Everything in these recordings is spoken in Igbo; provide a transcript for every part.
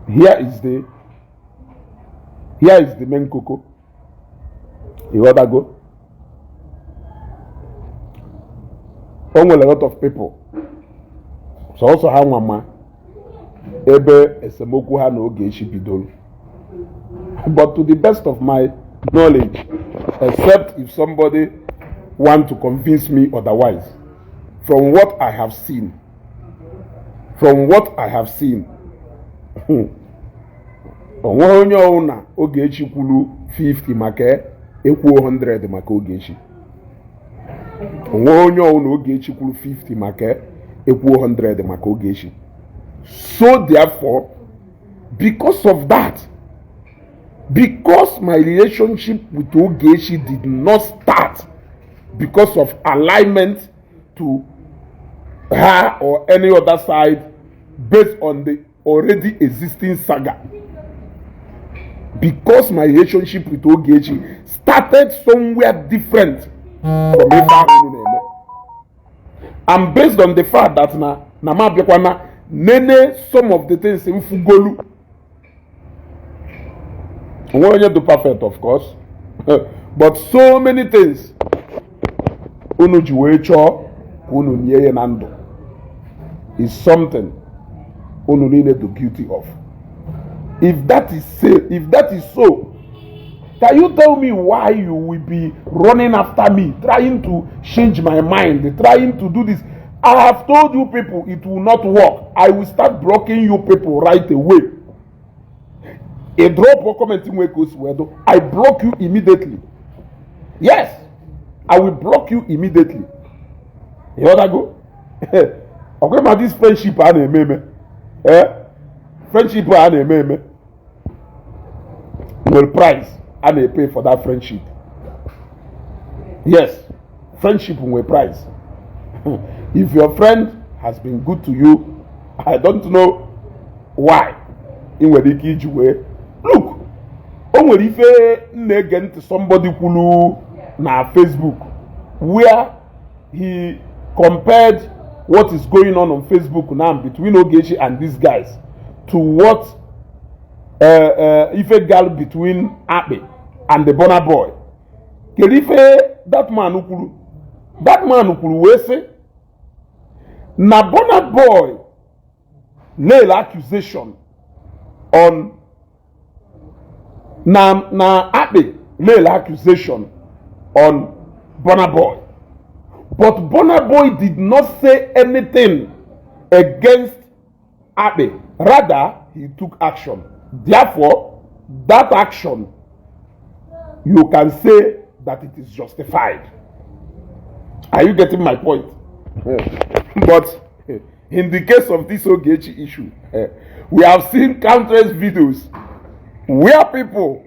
Here is the main koko. Ịghọtago? O nwere a lot of people, sọsọ ha nwa ma ebe esemokwu ha na Ogechi bidoro. But to the best of my knowledge, except if somebody want to convince me otherwise, from what I have seen, from what I have seen, o nweghị onye ọwụna Ogechi kwuru 50 maka ekwuo 100 maka Ogechi. O nweghị onye ọwụna Ogechi kwuru 50 maka ekwuo 100 maka Ogechi. So therefore, because of that, because my relationship with Ogechi did not start because of alignment to her or any other side based on the already existing saga, because my relationship with Ogechi started somewhere different from ebe ahụ unu na-eme, and based on the fact that na m abịakwana nene some of the things mfugolu, onwe onye do perfect, of course, but so many things unu ji wee chọọ ka unu nie ya na ndụ is something unu niile do guilty of. If that is so, can you tell me why you will be running after me, trying to change my mind, trying to do this? I have told you people, it will not work. I will start blocking you people right away. A drop or comment nwe ka o si wee do, I block you immediately. Yes, I will block you immediately. Ịghọtago? Ọkwa ma this friendship a na-eme eme, eh, friendship a na-eme eme nwere price a na-pay for that friendship. Yes, friendship nwere price. If your friend has been good to you, I don't know why ị nwere ike iji wee look. O nwere ife m na-ege ntị, somebody kwuru na Facebook where he compared what is going on Facebook now between Ogechi and these guys to what ife gal between Akpi and the Burna Boy. Kedu ife that man kwuru? That man kwuru wee sị na Burna Boy nail accusation on na Akpi nail accusation on Burna Boy, but Burna Boy did not say anything against Akpi. Rather, he took action. Therefore, that action, you can say that it is justified. Are you getting my point? But in the case of this Ogechi issue, we have seen countless videos where people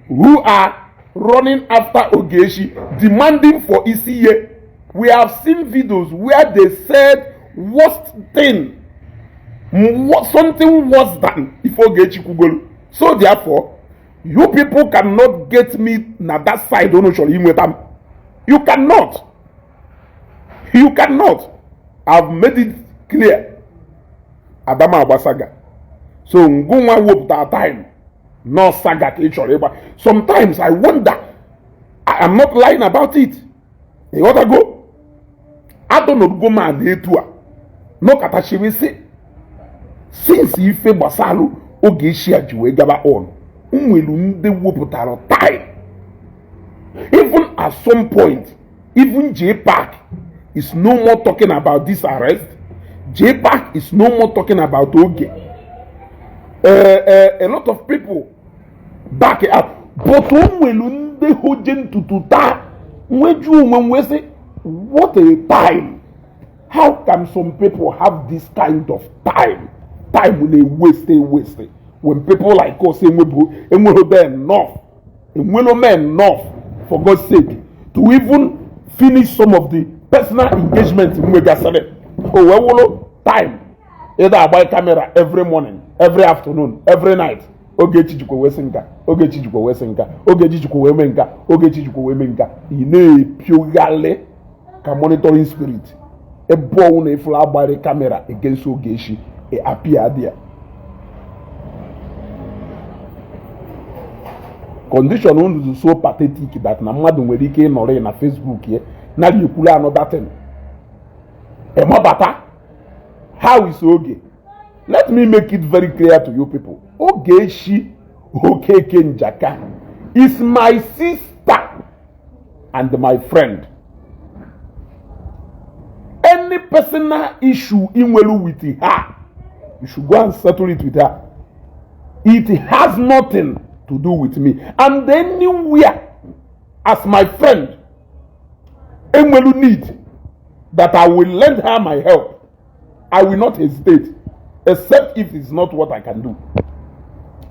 who are running after Ogechi, demanding for ECA. We have seen videos where they said worst thing, what, something worse than if Ogechi kwugolu. So therefore, you people cannot get me na that side unu chọrọ inweta m. You cannot. You cannot. I've made it clear. Adama agba saga. So ngụnwa wepụta time no saga ka ị chọrọ ịgba. Sometimes I wonder. I am not lying about it. Ịghọtago? Adọnọrugo m ana etu a nọkọtachiri sị, since ife gbasalụ Ogechi a ji wee gaba on, nwere ndị wepụtara time. Even at some point, even JPAC is no more talking about this arrest. JPAC is no more talking about Oge. A lot of people back it up, but o nwere ndị hoje ntutu taa nweju onwe m wee sị, what a time! How can some people have this kind of time? Time na-waste waste when people like us enwebu enweghị enough, enwelo enough, for God's sake, to even finish some of the personal engagement nwegasịrị. O wee wụrụ time ịda agba camera every morning, every afternoon, every night. Ogechi jikwa wee sị nka, Ogechi jikwa wee sị nka, Ogechi jikwa wee mee nka, Ogechi jikwa wee mee nka. Ị na-epioghalị ka monitoring spirit. Ebe ọnwụ na ifuru agbari camera against Ogechi, appear there. Condition unu dị so pathetic that na mmadụ nwere ike ịnọrọ na Facebook ya nara ekwuru another thing. Emabata, how is Oge? Let me make it very clear to you people. Ogechi Okeke Njaka is my sister and my friend. Any personal issue ị nwelu with her, you should go and settle it with her. It has nothing to do with me. And anywhere, as my friend, enwelu need that I will lend her my help, I will not hesitate, except if it's not what I can do.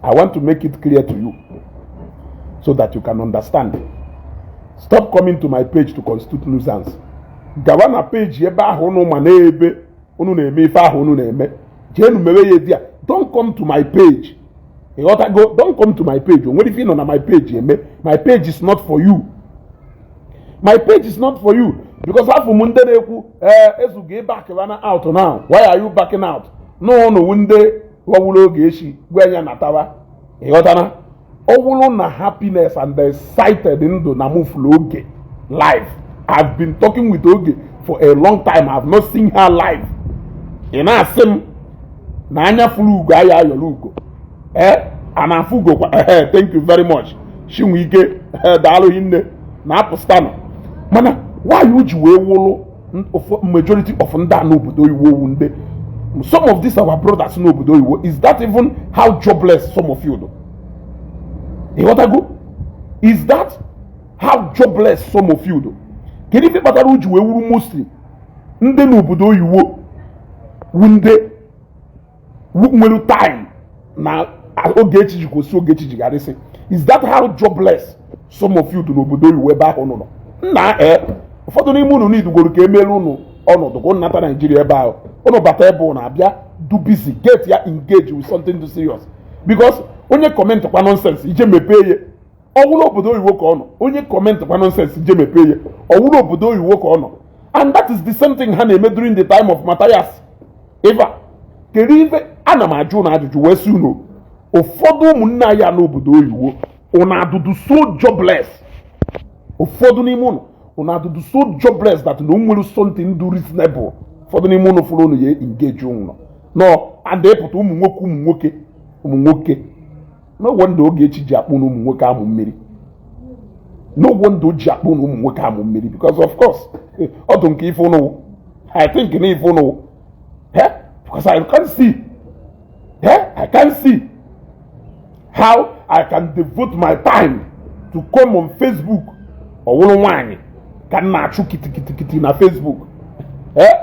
I want to make it clear to you so that you can understand. Stop coming to my page to constitute nuisance. Gawa na page ebe ahụ unu ma na-ebe unu na-eme ife ahụ unu na-eme, jeenu mewe ya di ya. Don't come to my page. Ịghọtago? Don't come to my page. O nwere ife ị nọ na my page eme. My page is not for you. My page is not for you, because afọ m ndị na-ekwu, ee, ezugo back na out now. Why are you backing out? N'ụnụ ndị ghọwuru Ogechi gwa ya natawa. Ịghọtana? Ọ bụrụ na happiness and excited ndụ na mufulu Oge live. I've been talking with Oge for a long time. I've not seen her live. Ị na-asị m na anya furu ugo aya ayọrọ ugo, ee, a na-afụ ugo kwa. Ee, thank you very much, Chinwike. Daalụ hinne na apụstanụ. Mana why o ji wee wụlụ majority of ndị a n'obodo oyibo owu ndị some of these our brothers n'obodo oyibo? Is that even how jobless some of you do? Ịghọtago? Is that how jobless some of you do? Kedu ife kpatara o ji wee wuru mostly ndị n'obodo oyibo wu ndị nwere time na Ogechi ji kwụsị, Ogechi ji garịsị? Is that how jobless some of you do n'obodo oyibo ebe ahụ nọ nna? Ee, ụfọdụ n'ime unu n'idugoro ka emeelu unu ọnọdụ ka unu nata Naijiria ebe ahụ unu bata ebe unu abịa do busy, get ya engage with something too serious, because onye comment kwa nonsense ije mepee ya, ọwụrụ obodo oyibo ka ọ nọ. Onye comment kwa nonsense ije mepee ya, ọwụrụ obodo oyibo ka ọ nọ. And that is the same thing ha na-eme during the time of Matthias Eva. Kedu ife ana m ajụ na ajụjụ wee sị unu, ụfọdụ ụmụnne anyị a n'obodo oyibo, unu adụdụ so jobless? Ụfọdụ n'ime unu, unu adụdụ so jobless that na o nwere something do reasonable ụfọdụ n'ime unu fụrụ unu ya engage unu nọ and ịpụta? Ụmụ nwoke, ụmụ nwoke, ụmụ nwoke, no wonder Ogechi ji akpụ na ụmụ nwoke amụ mmiri. No wonder o ji akpụ na ụmụ nwoke amụ mmiri, because of course ọ dị nke ife unu. I think na ife unu, eh, because I can see, eh, I can see how I can devote my time to come on Facebook, ọwụrụ nwaanyị ka m na-achụ kitikitikiti na Facebook. Eh,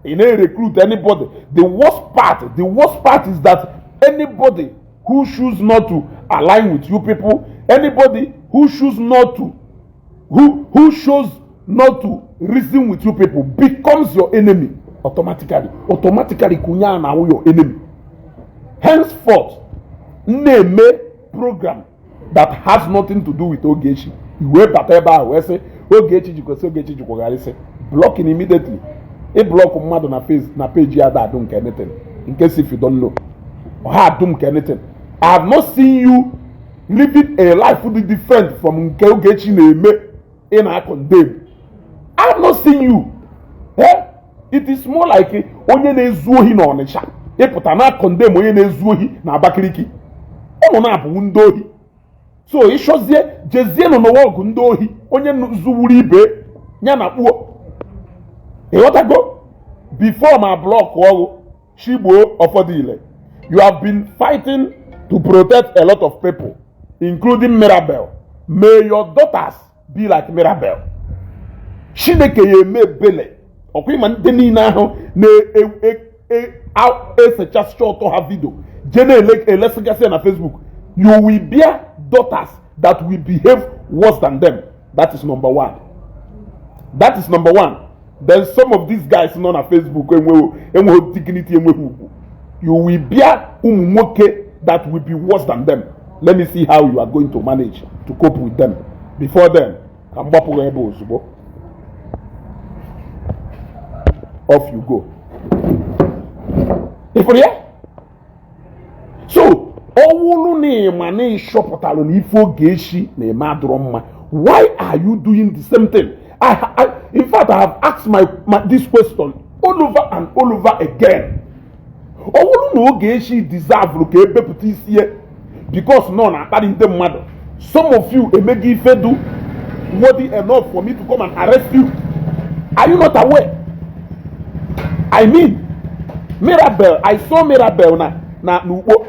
ị na-recruit anybody. The worst part, the worst part is that anybody who choose not to align with you people, anybody who choose not to who shows not to reason with you people becomes your enemy automatically. Automatically ka onye a na-awụ your enemy. Henceforth, na-eme program that has nothing to do with Ogechi, iwee bata ebe ahụ wee sị Ogechi jikwesị, Ogechi jikwagharịsị, blocking immediately. Ị block mmadụ na face na page ya da adụ nke anything nke si if you don't know ọha adụ nke anything. I have not seen you living a life dị different from nke Ogechi na-eme ị na-condemn. I have not seen you. Eh? It is more like onye na-ezu ohi na Ọnịcha ịpụta na condemn onye na-ezu ohi na Abakaliki. Ụmụ na-abụwu ndị ohi, so ịchọzie jezie nọ n'ụwa ọgụ ndị ohi, onye zuwuru ibe ya na kpuo. Ịghọtago? Before ma block ọrụ shigbuo ụfọdụ ile, you have been fighting to protect a lot of people, including Mirabel. May your daughters be like Mirabel. Chineke ya eme ebele. Ọkwa ịma ndị niile ahụ na-esechasịcha ọtọ ha video jee na-elesigasị ya na Facebook, you will bear daughters that will behave worse than them. That is number one. That is number one. Then some of these guys nọ na Facebook enweghị enweghị dignity, enweghị ugwu. You will bear ụmụ nwoke that will be worse than them. Let me see how you are going to manage to cope with them. Before then, ka m gbapụ ebe ozugbo. Off you go. Ifuru ya? So Ọwụlụ na ịma na ịchọpụtalụ na ife Ogechi na-eme adụrọ mma, why are you doing the same thing? In fact, I have asked my this question all over and all over again. Ọ bụrụ na Ogechi deserve ka ebepụta isi ya because nọ na-akparị ndị mmadụ, some of you emego ife do worthy enough for me to come and arrest you. Are you not aware? I mean, Mirabel, I saw Mirabel na n'Ukpo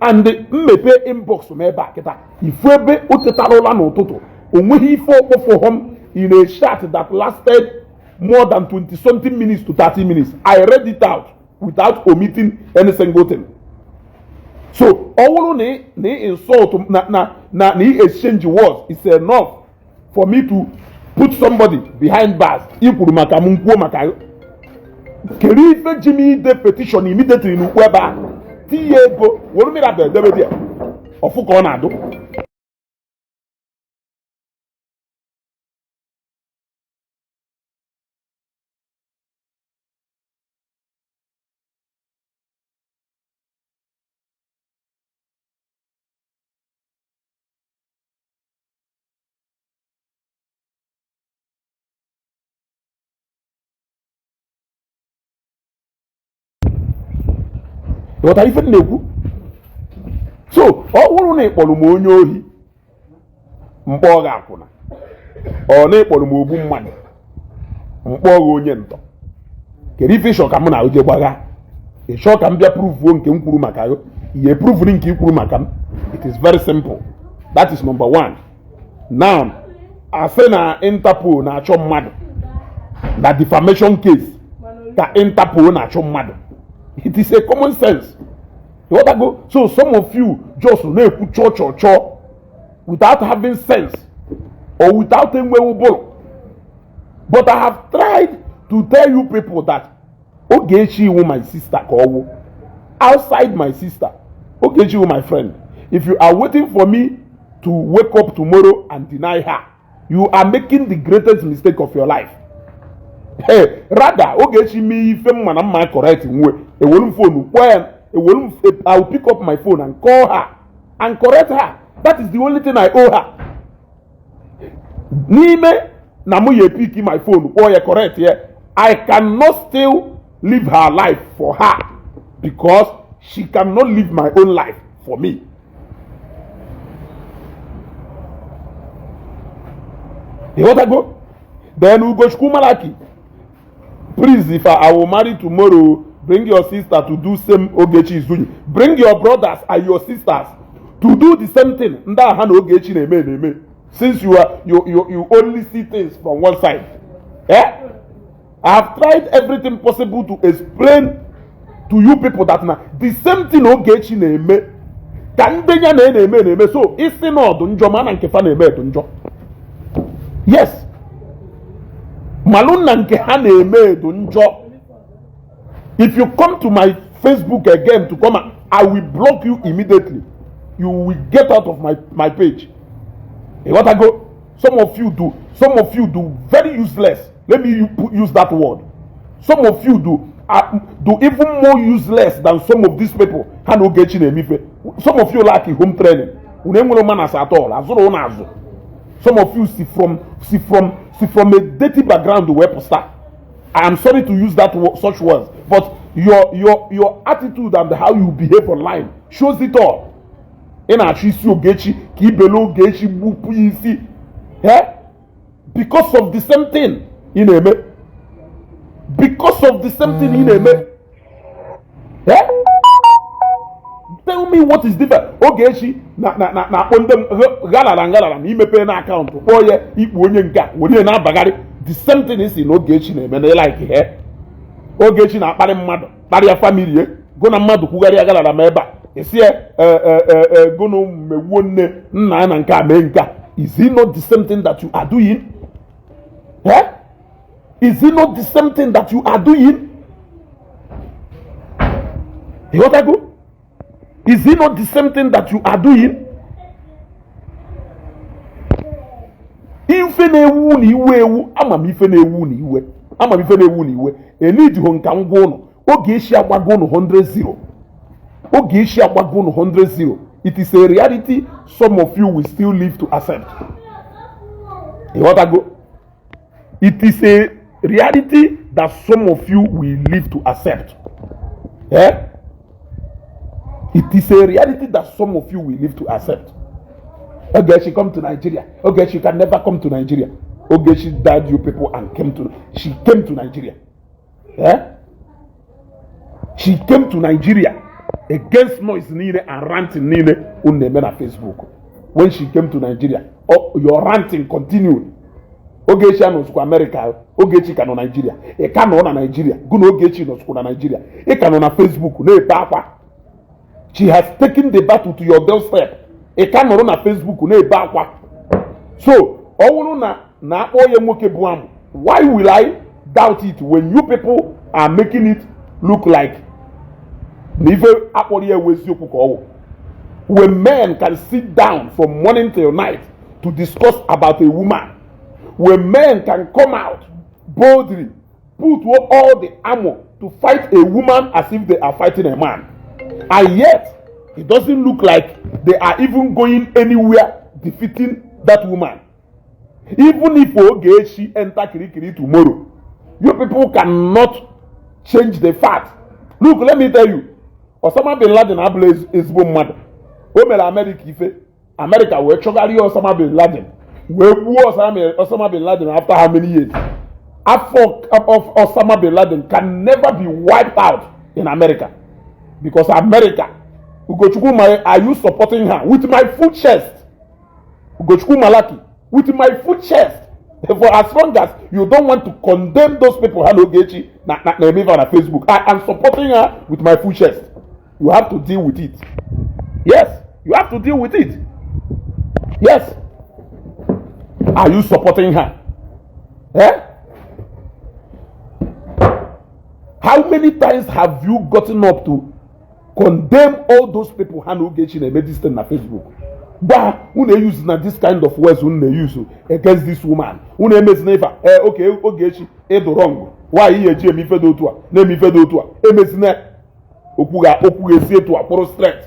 and mmepe inbox m ebe a kịta, ifu ebe o tetara ụla n'ụtụtụ, o nweghị ife okpofo in a chat that lasted more than 20 something minutes to 30 minutes. I read it out without omitting any single thing. So ọ bụrụ na ị insult na ị exchange words is enough for me to put somebody behind bars, i kwuru maka m, kwuo maka kedu ife ji m ide petition immediately n'Ukpo ebe a, tinye ego were Mirabel debe there, ọfụ ka ọ na-adụ. Ghọtara ife m na-ekwu? So ọ bụrụ na ị kpọrọ m onye ohi, mkpọ gị akwụna, ọ na ịkpọrọ m ogbu mmadụ, mkpọ gị onye ntọ, kedu ife ịchọ ka m na oje gbagha? Ịchọ ka m bịa pruvuo nke m kwuru maka gị, ihe pruvuru nke i kwuru maka m? It is very simple. That is number one. Now, asị na Interpol na-achọ mmadụ na defamation case, ka Interpol na-achọ mmadụ, it is a common sense. Ịghọtago? So some of you just na-ekwu chọọ chọọ chọọ without having sense or without enweghị ụbụrụ. But I have tried to tell you people that Ogechi wụ my sister, ka ọ wụ outside my sister, Ogechi wụ my friend. If you are waiting for me to wake up tomorrow and deny her, you are making the greatest mistake of your life. Hey, rather Ogechi mee ife mma na mma correct nwe, ewelu m phone kpọọ ya, ewelu m, I will pick up my phone and call her and correct her. That is the only thing I owe her. N'ime na mụ ya pick my phone kpọọ ya correct ya, I cannot still live her life for her because she cannot live my own life for me. Ịghọtago? Then Ugochukwu Malaki, please, if I will marry tomorrow, bring your sister to do same Ogechi is doing. Bring your brothers and your sisters to do the same thing ndị a ha na Ogechi na-eme. Since you are you you you only see things from one side, eh? I have tried everything possible to explain to you people that na the same thing Ogechi na-eme ka ndị ya na na-eme. So isi na ọdụ njọ, ma na nke fa na-eme edu njọ. Yes, malụ na nke ha na-eme edu njọ. If you come to my Facebook again to come, I will block you immediately. You will get out of my page. Ịghọtago? Some of you do very useless, let me use that word. Some of you do even more useless than some of these people ha na Ogechi na-emife. Some of you lack home training. Unu enwere manners at all. Azụrụ unu azụ. Some of you see from a dirty background wee pụta. I am sorry to use that such words, but your attitude and how you behave online shows it all. Ị na-achọ isi Ogechi ka ibele Ogechi gbupụ ya isi, eh? Because of the same thing ị na-eme, because of the same thing ị na-eme, eh? Tell me what is different. Ogechi na na na na-akpọ ndị ghalara nghalara na imepe na account kpọọ ya ikpu onye nke a were ya na-abagharị. The same thing isi na Ogechi na-eme na like he Ogechi na-akparị mmadụ, kparịa family ya, gụ na mmadụ kwugharịa galara ma ebe a esi ya gụnụ mmewuo nne nna ya na nke a mee nke a. Is it not the same thing that you are doing, eh? Is it not the same thing that you are doing? Ịghọtago? Is it not the same thing that you are doing? Ife na-ewu na iwe ewu, ama m ife na-ewu na iwe, ama m ife na-ewu na iwe. Enidiho nka ngwa ụnụ. Ogechi agbago ụnụ 100-0. Ogechi agbago unu 100-0. It is a reality some of you will still live to accept. Ịghọtago? It is a reality that some of you will live to accept, eh? It is a reality that some of you will live to accept. Ogechi come to Nigeria. Ogechi can never come to Nigeria. Ogechi died you people and came to she came to Nigeria. Eh? She came to Nigeria against noise niile and ranting niile unu na-eme na Facebook. When she came to Nigeria, oh, your ranting continued. Ogechi anọzikwa America, Ogechi ka nọ Nigeria. Ị ka nọ na Nigeria, gụ na Ogechi nọzikwa na Nigeria. Ị ka nọ na Facebook na-ebe akwa. She has taken the battle to your doorstep. Ị ka nọrọ na Facebook na-ebe akwa. So ọ bụrụ na na-akpọ ya nwoke bụ amụ, why will I doubt it when you people are making it look like na ife akpọrọ ya ewu eziokwu ka ọ wụ? When men can sit down from morning till night to discuss about a woman, when men can come out boldly, put all the armor to fight a woman as if they are fighting a man, and yet it doesn't look like they are even going anywhere defeating that woman. Even if Ogechi enter Kirikiri tomorrow, you people cannot change the fact. Look, let me tell you, Osama bin Laden abụla ezigbo mmadụ. O mere America ife, America wee chọgharịa Osama bin Laden, wee gbuo Osama bin Laden. After how many years? Afọ of Osama bin Laden can never be wiped out in America, because America. Ugochukwu my, are you supporting her? With my full chest, Ugochukwu Malaki, with my full chest. For as long as you don't want to condemn those people ha na Ogechi na na eme na Facebook, I am supporting her with my full chest. You have to deal with it. Yes, you have to deal with it. Yes. Are you supporting her? Eh? How many times have you gotten up to condemn all those people ha na Ogechi na-eme this thing na Facebook? Gwa unu use na this kind of words unu na-use against this woman. Unu emezina ife a. Ee, oke Ogechi, ịdụ wrong. Why ihe eji eme ife dị otu a, na-eme ife dị otu a? Emezina okwu ga okwu ga-esi etu a kpụrụ straight.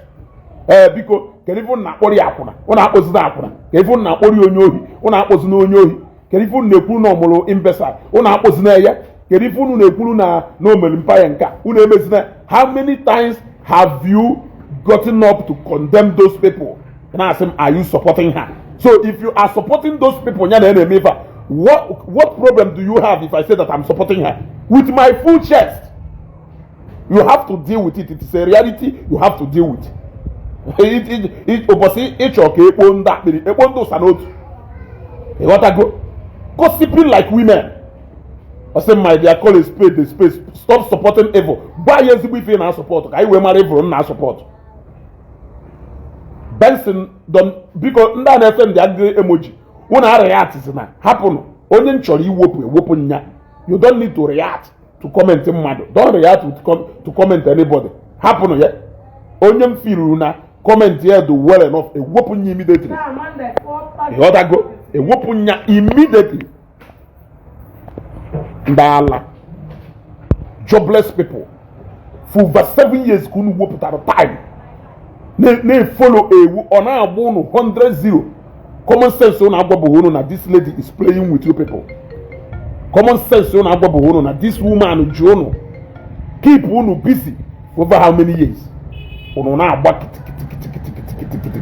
Ee, biko, kedu ife unu na-akpọrọ ya akwụna? Unu akpọzina akwụna. Kedu ife unu na-akpọrọ ya onye ohi? Unu akpọzina onye ohi. Kedu ife unu na-ekwuru na ọmụrụ imbecile? Unu akpọzina ya. Kedu ife unu na-ekwuru na omere mpa ya nka? Unu emezina. How many times have you gotten up to condemn those people? Na-asị m, are you supporting her? So if you are supporting those people ya na na-eme ife a, what problem do you have if I say that I'm supporting her with my full chest? You have to deal with it. It is a reality you have to deal with it. Ụbọchị ịchọ ka ekpo ndị akpịrị, ekpo ndị ụsa n'otu. Ịghọtago? Gossiping like women. Ọ sị, my dear, call a spade a spade. Stop supporting evil. Gwa ya ezigbo ife ị na-asupport ka anyị wee mara evil m na-asupport. Benson Don, biko, ndị a na-efe ndị agịrị emoji, unu areactzi na, hapụnụ. Onye m chọrọ iwepụ, ewepụ nya. You don't need to react to comment mmadụ. Don't react to comment anybody. Hapụnụ ya. Onye m firuru na comment ya do well enough, ewepụ nya immediately. Ịghọtago? Ewepụ nya immediately. Ndị ala, jobless people, for over 7 years ka unu wepụtara time na-efollow ewu, ọ na-agba unu 100-0. Common sense unu agwabụghị unu na this lady is playing with you people. Common sense unu agwabụghị unu na this woman ji unu keep unu busy for over how many years. Unu na-agba kitikitikitikitikiti.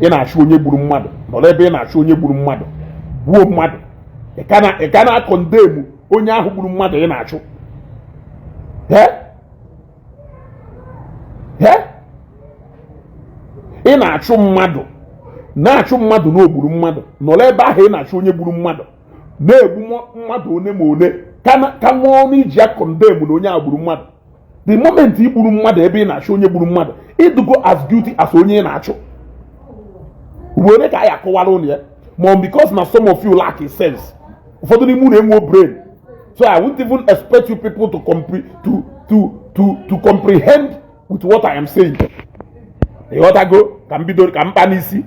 Ị na-achụ onye gburu mmadụ, nọrọ ebe ị na-achụ onye gburu mmadụ, gbuo mmadụ. Ị ka na-acondemn onye ahụ gburu mmadụ ị na-achụ. Eh? Eh? Ị na-achụ mmadụ, na-achụ mmadụ na o gburu mmadụ, nọrọ ebe ahụ ị na-achụ onye gburu mmadụ, na-egbu mmadụ one ma one, ka nwee ọnụ iji acondemn na onye a gburu mmadụ. The moment ị gburu mmadụ ebe ị na-achụ onye gburu mmadụ, ịdụgo as guilty as onye ị na-achụ. Ugboro ole ka anyị akọwara ụnụ ya? Ma because na some of you lack a sense, ụfọdụ n'ime unu enwe brain, so I won't even expect you people to compre to to to to comprehend with what I am saying. Ịghọtago? Ka m bido, ka m kpa n'isi,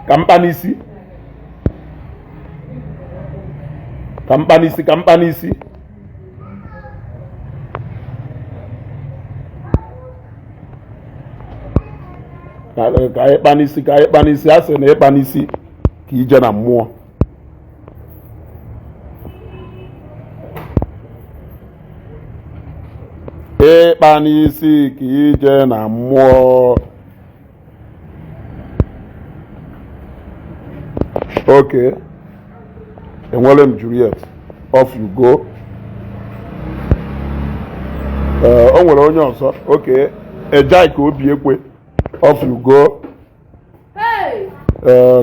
ka m kpa n'isi, ka m kpa n'isi, ka m kpa n'isi. Ka anyị kpa n'isi, ka anyị kpa n'isi. A sị na ịkpa n'isi ka ije na mmụọ. Ịkpa n'isi ka ije na mmụọ. Okay, enwere m Juliet, off you go. O nwere onye ọzọ. Okay, Ejaika Obi Ekwe, off you go.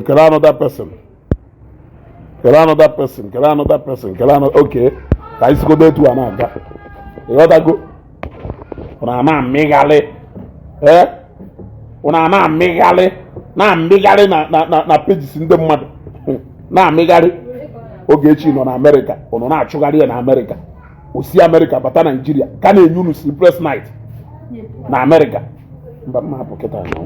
Kele another person, kele another person, kele another person, kele another. Okay, ka anyị sigodo etu a na-aga. Ịghọtago? Ọ na-ama amịghalị, ee, ọ na-ama amịghalị, na-amịgharị na na na na pages ndị mmadụ na-amịgharị. Ogechi nọ na Amerịka, ọ nọ na-achụgharị ya na Amerịka. O si Amerịka bata Naijiria ka na-enye unu sleepless night na Amerịka. Mba, mma hapụ kịta nọ.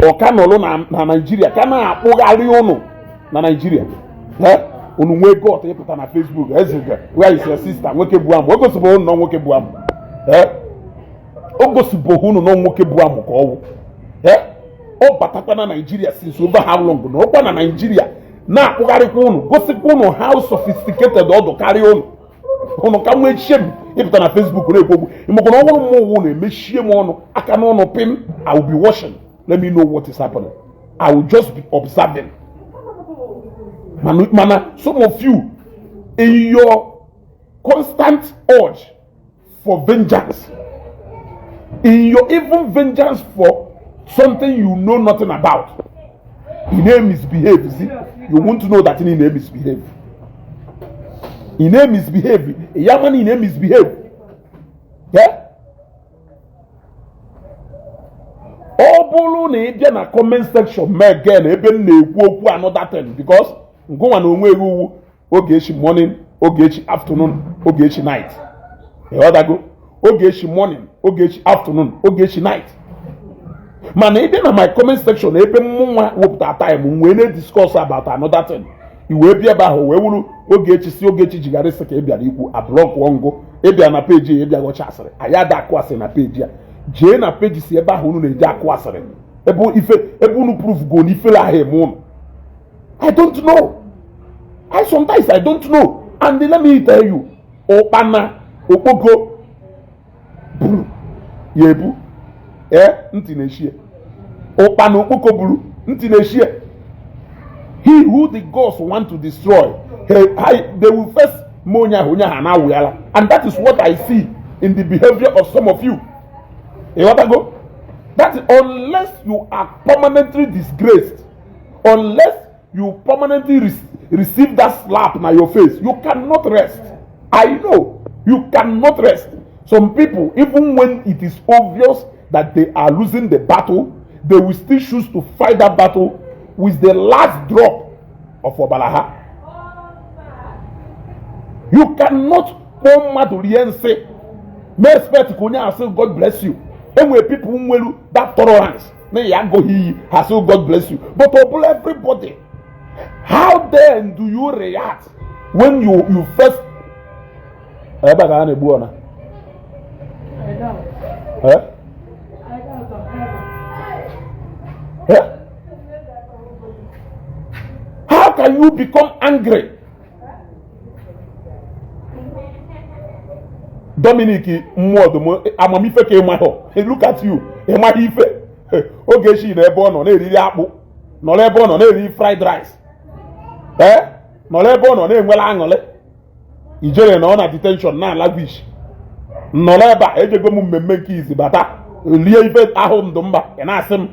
Ọ ka nọlụ na Naijiria ka na-akpụgharị ụnụ na Naijiria. Unu nwee gut ịpụta na Facebook, ezega, where is your sister? Nwoke bụ amụ, o gosibụ unu na nwoke bụ amụ. O gosibụ unu na nwoke bụ amụ ka ọ wụ. Ọ batakwa na Naijiria since over how long na ọkwa na Naijiria na-akpụgharịkwa unu, gosikwa unu how sophisticated ọdụ karịa unu. Unu ka nwee shame ịpụta na Facebook na-ekwu okwu. Ịmakwa na ọ bụrụ mmụọ ụwụ na-emechie m ọnụ aka n'ọnụ pim. I will be watching. Let me know what is happening. I will just be observing. Mana some of you, in your constant urge for vengeance, in your even vengeance for something you know nothing about, ị na-misbehave. See, you want to know that ị na-misbehave, ị na-misbehave ya, mana ị na-misbehave. Yeah? Ọ bụrụ na ị bịa na comment section mee again ebe m na-ekwu okwu another thing, because ngụnwa na onwe ewu Ogechi morning, Ogechi afternoon, Ogechi night. Ịghọtago? Ogechi morning, Ogechi afternoon, Ogechi night. Mana ị bịa na my comment section ebe mụnwa wepụta time m wee na-discuss about another thing, i wee bịa ebe ahụ wee wuru Ogechi si Ogechi jigharịsị ka ị bịara ikwu ablọkụọ ngụ. Ịbịa na peji ya, ịbịa ghọcha asịrị. Anyị ada akụ asịrị na peji a. Jee na peji si ebe ahụ unu na-eji akụ asịrị, ebe ife ebe unu proof go na ifere ahụ eme unu. I don't know. I sometimes I don't know. And let me tell you, ụkpana okpoko buru ya ebu, ee, ntị na-eshie. Ụkpana okpoko buru, ntị na-eshie. He who the gods want to destroy, they will first mee onye ahụ, onye ahụ na-awụyala. And that is what I see in the behavior of some of you. Ịghọtago? That unless you are permanently disgraced, unless you permanently receive that slap na your face, you cannot rest. I know you cannot rest. Some people, even when it is obvious that they are losing the battle, they will still choose to fight that battle with the last drop of ọbara ha. You cannot kpọọ mmadụ rie nsị may expect ka onye ahụ sị God bless you. Enwere people nwere that tolerance na ya agụghị iyi, ha sị God bless you, but ọ bụla everybody. How then do you react when you first ebe a ka a na-egbu ọna? I doubt. Eh? I doubt on ever. Eh? How can you become angry? Dominic mmụọdụm amamife ka ịmahụ. Look at you, ịmaghị ife. Ogechi na ebe ọ nọ na-eriri akpụ, nọrọ ebe ọ nọ na-eri fried rice, ee, nọrọ ebe ọ nọ na-enwere aṅụrị. Ijere na ọ na detention na languish, nọrọ ebe a ejego m mmemme nke izi bata lie ife ahụ ndụ mba. Ị na-asị m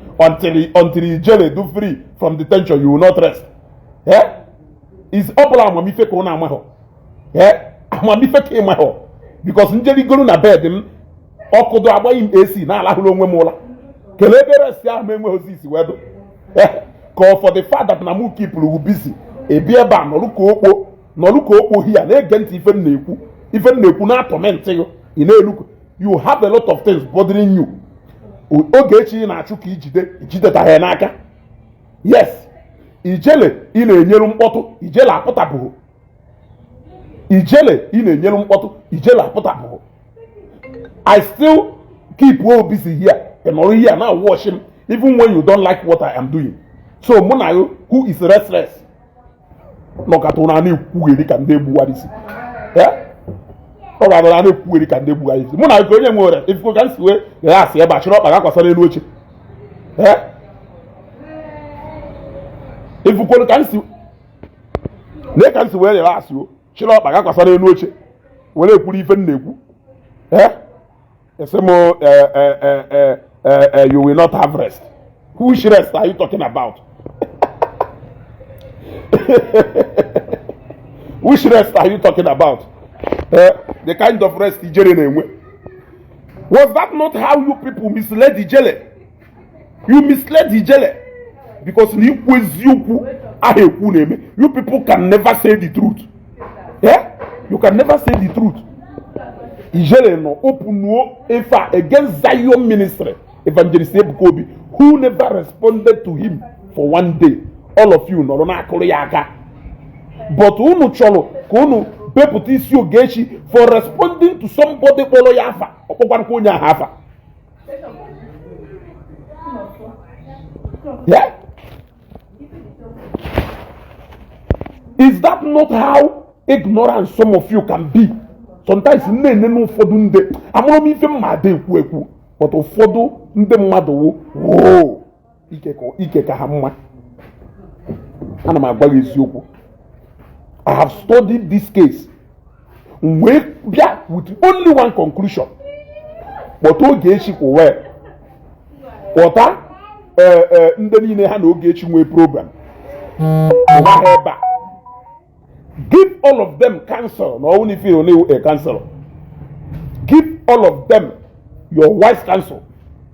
until ijere do free from detention, you will not rest. Eh, is ọ bụla amamife ka ọ na-amahụ? Eh, amamife ka ịmahụ, because njerigoro na bed m, ọkụdụ agbaghị m AC na-alahụrụ onwe m ụla. Kelee ebe rest ahụ m enweghị isi wee dụ. Eh, ka ọ for the fact that na mụ keepụrụ busy, ebi ebe a nọrụ ka okpo, nọrụ ka okpo hia na-ege ntị ife m na-ekwu, ife m na-ekwu na-atorment gị. Ị na-elu, you have a lot of things bothering you. Ogechi ị na-achụ ka ijide, ijidetaghị ya n'aka. Yes, ijele ị na-enyeru mkpọtụ, ijele apụtabụghị. Ijele ị na-enyeru mkpọtụ, ijele apụtabụghị. I still keep well busy here. Ị nọrọ here na watch m even when you don't like what I am doing. So mụ na gị, who is restless? Nọkata ụra na-ekwugheri ka ndị egbuwara isi. Ọ ga-anọrọ na-ekwugheri ka ndị egbuwara isi. Mụ na gị, onye nwere ifuko ka m si wee relax ebe a, chịrị ọkpa gakwasara elu oche. Ifukworo ka m si lee, ka m si wee relax o, chịrị ọkpa gakwasara elu oche were ekwuru ife m na-ekwu. Esi m, you will not have rest. Which rest are you talking about? Which rest are you talking about? The kind of rest Ijele na-enwe. Was that not how you people misled Ijele? You misled Ijele because na ikwu eziokwu ahụ ekwu na-eme. You people can never say the truth. Yeah? You can never say the truth. Ijele nọ openuo ife a against Zion Ministry, Evangelist Ebuka Obi, who never responded to him for one day. All of you nọrọ na-akụrụ ya aka, but unu chọrọ ka unu bepụta isi Ogechi for responding to somebody kpọrọ ya afa. Ọkpọkwarakwa onye ahụ afa. Yeah? Is that not how ignorant some of you can be? Sometimes na-ene n'ụfọdụ ndị amụrụ m ife mma ada ekwu ekwu, but ụfọdụ ndị mmadụ wụ woo ike ka ha mma. Ana m agwa gị eziokwu. I have studied this case wee bịa with only one conclusion. Kpọta Ogechi kwuwe, kpọta ndị niile ha na Ogechi nwee program ụwa ha ebe a, give all of them counsel. Na ọnwụ ife na a counselor, give all of them your wise counsel,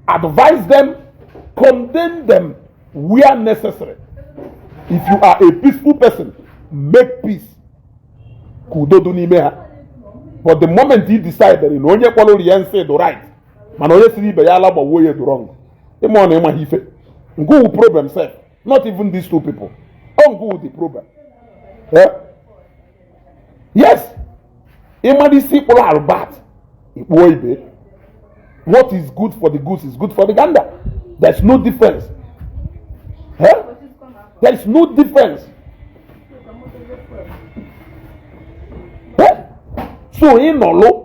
advise them, condemn them where necessary. If you are a peaceful person, make peace ka udo dị n'ime ha. But the moment he decided na onye kpọrọ rie nsị dị right, mana onye siri ibe ya ala gbawuo ya dị wrong, ịma ọ na ịmaghị ife ngụwụ problem sef. Not even these two people, ọ ngụwụ the problem. Yes, ịmara isi kpụrụ albat ikpuo ibe. What is good for the goose is good for the gander. There's no difference. There is no difference. So ị nọlụ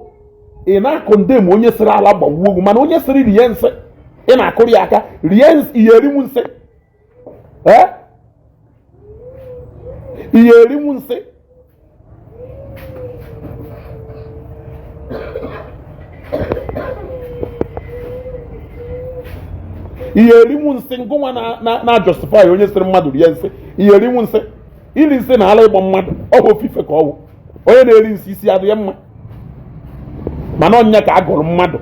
ị na-acondemn onye sịrị ala gbawuo ogwu, mana onye sịrị rie nsị ị na-akụrụ ya aka. Rie nsị, ihe erinwu nsị, ihe erinwu nsị. Ihe erinwu nsị ngụnwa na justify onye sịrị mmadụ rie nsị. Ihe erinwu nsị, iri nsị na ala ịgba mmadụ ọ bụ ofufe ka ọ wụ. Onye na-eri nsị isi adịghị mma, mana ọnya ka a gụrụ mmadụ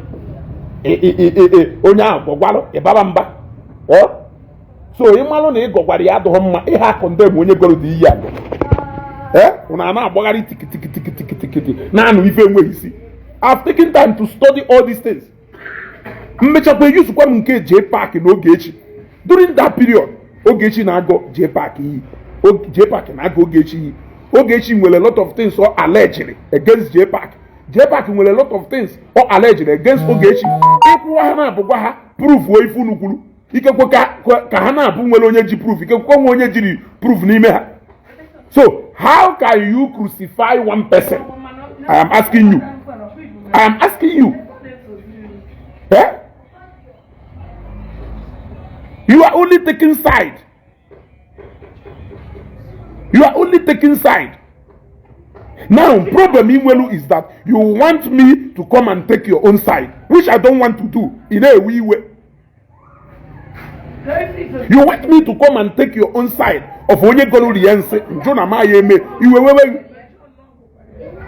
onye ahụ gwọgwarụ ịbaba mba. So ị malụ na ị gọgwara ya adịghị mma, ihe acondemn onye gọrọ dị iyi agụ. Ụna a na-agbagharị tikitikitikitikitikiti na-anụ ife enweghị isi. I've taken time to study all these things. Mmechakwa eyuzukwa m nke JPAC na Ogechi. During that period, Ogechi na-agọ JPAC iyi, JPAC na-agọ Ogechi iyi. Ogechi nwere a lot of things ọ alleged against JPAC. JPAC nwere a lot of things ọ alleged against Ogechi. Ịkwụwa ha na-abụ gwa ha proof o ife unu kwuru. Ikekwe ka ha na-abụ nwere onye ji proof, ikekwe nwe onye jiri proof n'ime ha. So how can you crucify one person? I am asking you. I am asking you. Eh? You are only taking side. You are only taking side. Now, problem Inwelu is that you want me to come and take your own side, which I don't want to do in a wee way. You want me to come and take your own side of onye gọrọ rie nsị njụ na ma ya eme iwe wewe.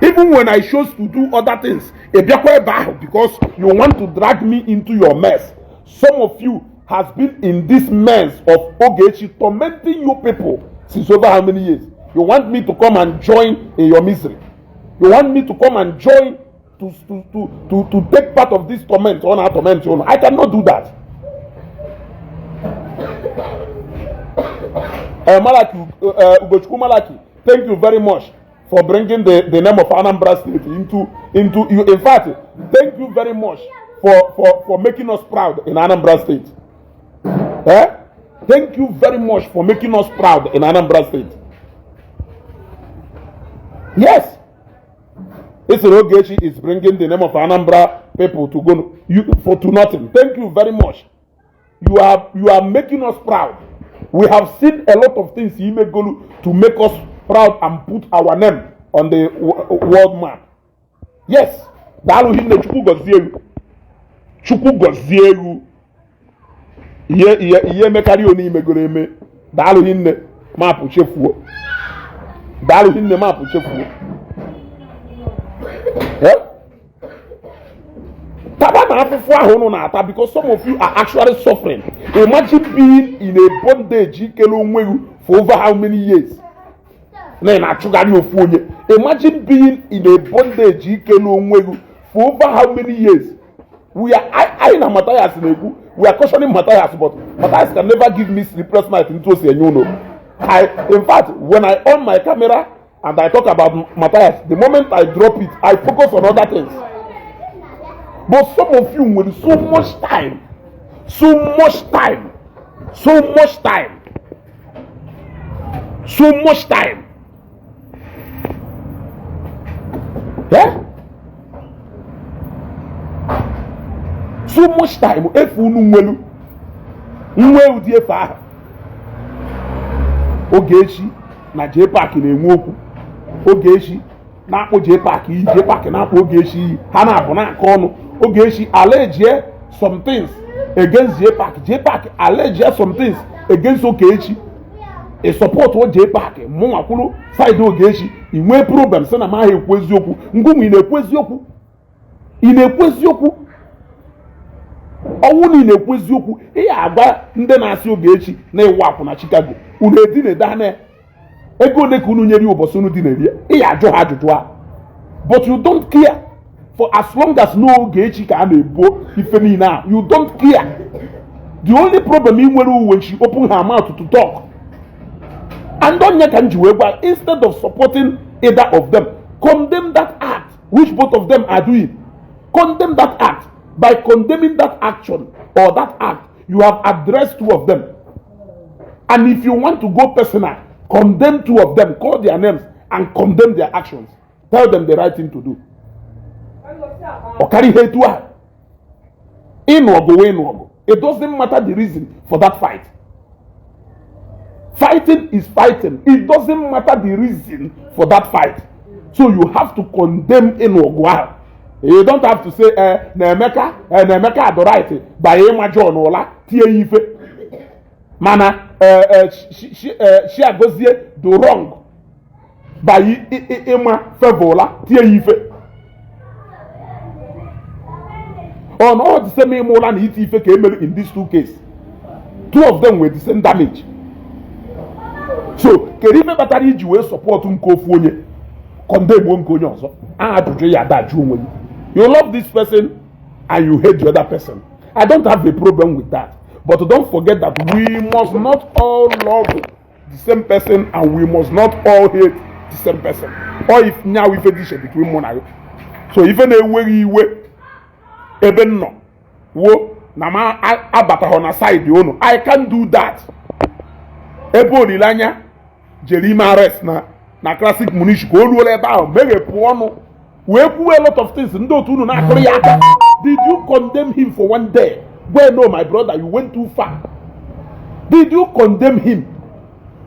Even when I chose to do other things, ị bịakwa ebe ahụ because you want to drag me into your mess. Some of you has been in this mess of Ogechi tormenting you people since over how many years? You want me to come and join in your misery? You want me to come and join to take part of this torment on our torment? I cannot do that. Malaki, Ugochukwu Malaki, thank you very much for bringing the name of Anambra State into you. In fact, thank you very much for making us proud in Anambra State. Eh? Thank you very much for making us proud in Anambra State. Yes. Isoro Ogechi is bringing the name of Anambra people to go you, for to nothing. Thank you very much. You are making us proud. We have seen a lot of things imegolu to make us proud and put our name on the world map. Yes. Daalụ hinne. Chukwu gọzie elu. Chukwu gọzie elu. Ihe ihe ihe emekarị onye imegoro eme. Daalụ hinne. Mapụ chefuo. Daalụ hinne, mapụ chefuo. Eh? Taba na afụfụ ahụ unu na-ata, because some of you are actually suffering. Imagine being in a bondage ikele onwe gị for over how many years na ị na-achụgharị ofu onye. Imagine being in a bondage ikele onwe gị for over how many years. We are I na Matthias na-ekwu, we are cautioning Matthias, but Matthias can never give me sleepless night ntu o si enye unu. I in fact, when I on my camera and I talk about Matthias, the moment I drop it, I focus on other things. But some of you with so much time, so much time, so much time, so much time. Eh? So much time. Efu unu nwelu nwe ụdị efe ahụ. Ogechi na JPAC na-enwe okwu. Ogechi na-akpụ JPAC iyi, JPAC na-akpụ Ogechi iyi. Ha na-abụ na-akọ ọnụ. Ogechi allege some things against JPAC, JPAC allege some things against Ogechi. Ị support o JPAC, mụnwa kwuru side Ogechi, ị nwee problem sị na m ahụ ekwu eziokwu. Ngụnwa, ị na-ekwu eziokwu? Ị na-ekwu eziokwu? Ọnwụ na ị na-ekwu eziokwu, ị ya agwa ndị na-asị Ogechi na ịwụ akwụ na Chicago unu edina na ego ole ka unu nyere ya ụbọchị unu dinere ya. Ị ya ajụ ha ajụjụ a, but you don't care. For as long as n'Ogechi ka a na-ebuo ife niile a, you don't care. The only problem ị nwere, when she open her mouth to talk. And onye ka m ji wee gwa, instead of supporting either of them, condemn that act which both of them are doing. Condemn that act. By condemning that action or that act, you have addressed two of them. And if you want to go personal, condemn two of them, call their names and condemn their actions. Tell them the right thing to do. Ọ karịa ihe etu a. Ịnụ ọgụ wee ịnụ ọgụ, it doesn't matter the reason for that fight. Fighting is fighting. It doesn't matter the reason for that fight, so you have to condemn ịnụ ọgụ ahụ. You don't have to say, eh, na Emeka, eh, na Emeka dị right by ịma John ụla tie ya ife, mana eh, eh, Chiagozie dị wrong by ịma Favour ụla tie ya ife. Ọ na ọ the same ịma ụla na iti ife ka emere in these two cases. Two of them were the same damage. So kedu ife kpatara iji wee support nke ofu onye, condemn nke onye ọzọ? Ajụjụ ya adajụ onwe gị. You love this person and you hate the other person. I don't have a problem with that, but don't forget that we must not all love the same person and we must not all hate the same person. Or if nyaw ife dị iche between mụ na gị. So ife na-enweghị iwe ebe m nọ wo na m abataghọ na side unu, I can do that. Ebe Olileanya jere ime arrest na Classic Munish, ka o ruola ebe ahụ meghepụ ọnụ wee kwuo a lot of things, ndị otu unu na-akụrụ ya aka. Did you condemn him for one day? Well, no, my brother, you went too far. Did you condemn him?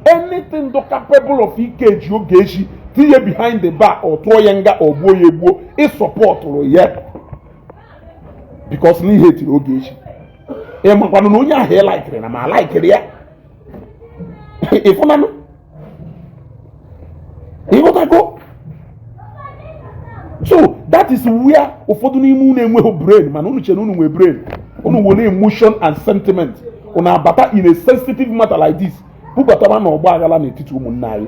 Anything do capable of ikeji Ogechi tinye behind the bar or tụọ ya nga or gbuo ya egbuo, ị supportụrụ ya because n'ihe tiri Ogechi. Ị makwanụ na onye ahụ ị likeiri na ma likeiri ya, ịfụnanụ, ịghọtago? So that is where ụfọdụ n'ime unu enweghị brain, mana unu chere unu nwee brain. Unu were emotion and sentiment unu abata in a sensitive matter like this, bubatara na ọgba aghara n'etiti ụmụnne anyị.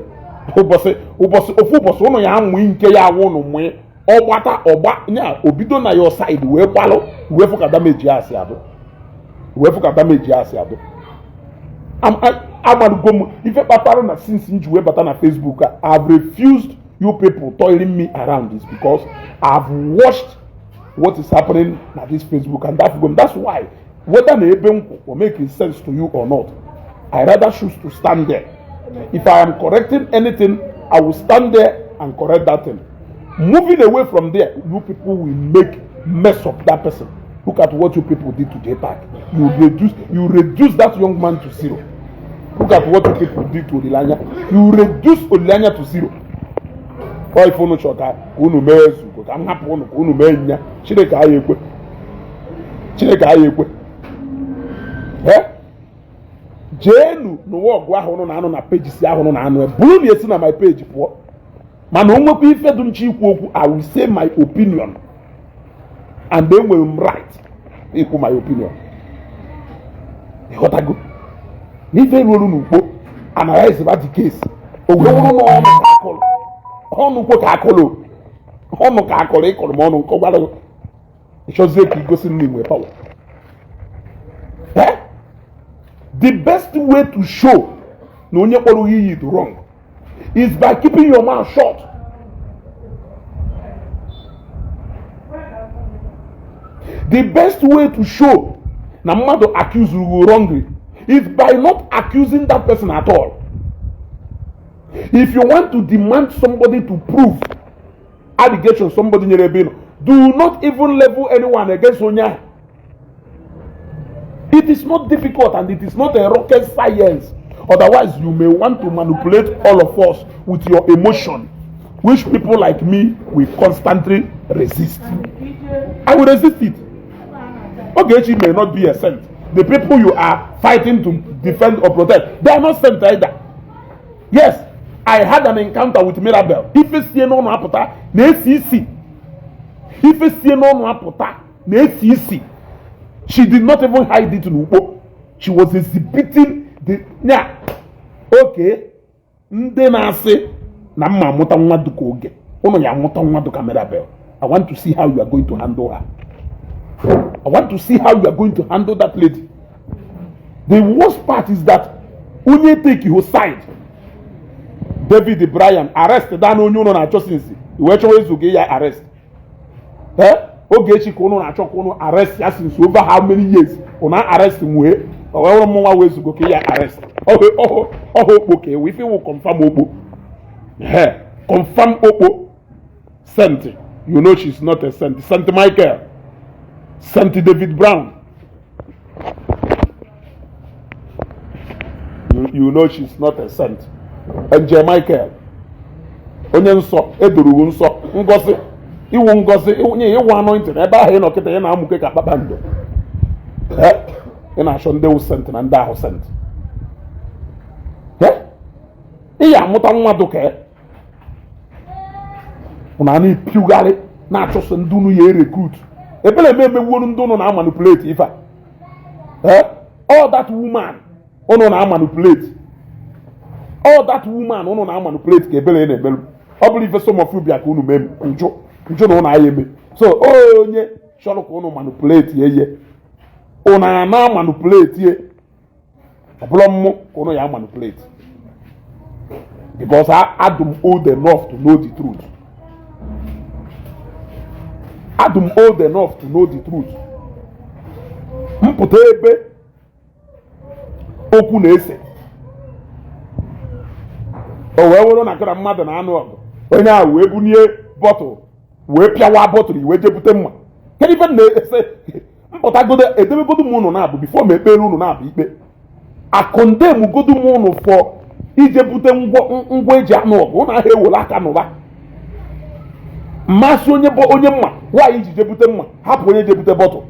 Ụbọchị ụbọchị ofu ụbọchị ụnụ ya amụ nke ya awụ ụnụ mụọ ọgbata ọgba nya obido na your side wee gbalụ wee fụ ka damage ya asị adụ, wee fụ ka damage ya asị adụ. Amalugo m ife kpatara na since m ji wee bata na Facebook a, I've refused you people toiling me around, is because I've watched What is happening na this Facebook and that go. That's why, whether na ebe nkwụ will make sense to you or not, I rather choose to stand there. If I am correcting anything, I will stand there and correct that thing. Moving away from there, you people will make mess of that person. Look at what you people did to JPAC. You reduce that young man to zero. Look at what you people did to Olilanya. You reduce Olilanya to zero. Ọ ife unu chọrọ ka unu mee ezugo ka m hapụ unu ka unu mee nya. Chineke agha ekwe, Chineke agha ekwe. Eh? Jeenu n'ụwa ọgụ ahụ unu na-anụ na pages ahụ unu na-anụ, bụrụ na esi na my page pụọ. Mana o nwekwa ife dị nche ikwu okwu, I will say my opinion, and enwere m right ikwu my opinion. Ịghọtago n'ife ruolu n'ugbo, analyze ba the case, o wee wụrụ n'ọnụ ka akụrụ ọnụ kwo ka akụrụ ọnụ ka akụrụ ịkụrụ m ọnụ nke gwara gị. Ịchọzie ka igosi m na inwe power. Eh? The best way to show na onye kpọrọ gị iyi dị wrong is by keeping your mouth shut. The best way to show na mmadụ accuse you wrongly is by not accusing that person at all. If you want to demand somebody to prove allegation somebody nyere ebe ị nọ, do not even level anyone against onye ahụ. It is not difficult and it is not a rocket science. Otherwise, you may want to manipulate all of us with your emotion, which people like me will constantly resist. I will resist it. Ogechi may not be a saint. The people you are fighting to defend or protect, they are not saint either. Yes, I had an encounter with Mirabel. Ife sie n'ọnụ apụta na-esi isi. Ife sie n'ọnụ apụta na-esi isi. She did not even hide it n'ukpo. She was exhibiting the yeah. Okay, ndị na-asị na mma amụta nwa dịka oge ụnụ ya amụta nwa dịka Mirabel. I want to see how you are going to handle her. I want to see how you are going to handle that lady. The worst part is that onye take your side, David Bryan, arrest dan onye ụnụ na-achọ since wee chọwa ezugo ya arrest. Eh? Ogechi ka ụnụ na-achọ ka ụnụ arrest ya since over how many years, ụnụ arrest nwee o wee wụrụ mụnwa wee zugo ka ya arrest. Ọhụ ọhụ ọhụ okpo ka ewu ife wụ confirm okpo. Eh, confirm okpo. Saint, you know she's not a saint. Saint Michael, Saint David Brown. You know she's not a saint. Angel Michael, onye nsọ edoro nsọ, ngozi iwu, ngozi onye iwu, anointing ebe ahụ ị nọ kịta ị na-amụke ka kpakpando. Eh, ị na-achọ ndị wụ saint na ndị ahụ saint. Eh, ị ya amụta nwa dụka na na-epiugharị na-achọsọ ndị unu ya erecruit ebere eme emewuolu ndị unu na-amanipulate ife a. Eh, all that woman unu na-amanipulate, all that woman unu na-amanipulate ka ebere na-emelu. Ọ bụrụ ife some of you bịa ka unu mee njụ njụ na unu agha eme so onye chọrọ ka unu manipulate ye ye unu ana manipulate ye. Ọ bụrụ mmụ ka unu ya manipulate, because I am old enough to know the truth. Adum old enough to know the truth. Mpụta ebe okwu na-ese o wee wụrụ na nkara mmadụ na-anụ ọgụ, onye ahụ wee bunie bottle wee pịawa bottle, wee jebute mma. Kedu ife m na-ese? Mpụtagodo edebegodo m unu na-abụ before m ekpere unu na-abụ ikpe akọndemgodo m unu fọ ije bute ngwa eji anụ ọgụ. Unu ahụ ewere aka n'ụba mmasị onye bụ onye mma nwaanyị iji jebute mma, hapụ onye jebute bottle,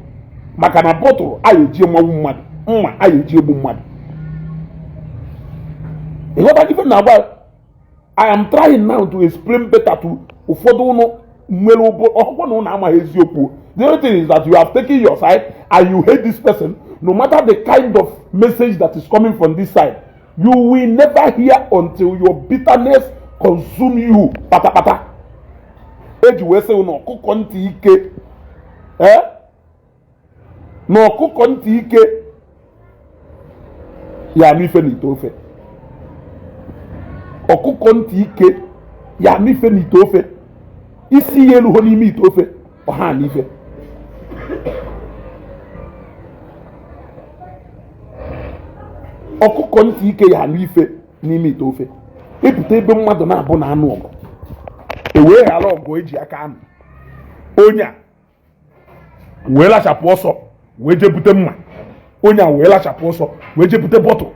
maka na bottle anyị eji mmanwụ mmadụ, mma anyị eji egbu mmadụ. Ịghọta ife m na-agwa? I am trying now to explain better to ụfọdụ ụnụ nwere ụbụ ọkwa na ụnụ amaghị eziokwu. The only thing is that you have taken your side and you hate this person. No matter the kind of message that is coming from this side, you will never hear until your bitterness consume you patapata. Eji wee sị na ọkụkọ ntị ike, eh? Na ọkụkọ ntị ike ya ama ife n'ite ofe. Ọkụkọ ntị ike ya ama ife n'ite ofe. Isi ya eluho n'ime ite ofe ọha na ife. Ọkụkọ ntị ike ya anụ ife n'ime ite ofe. Ịpụta ebe mmadụ na-abụ na anụ ọgụ, e wee ghara ọgụ eji aka anụ, onye a wee lachapụ ọsọ wee jee bute mma, onye a wee lachapụ ọsọ wee jee bute bottle,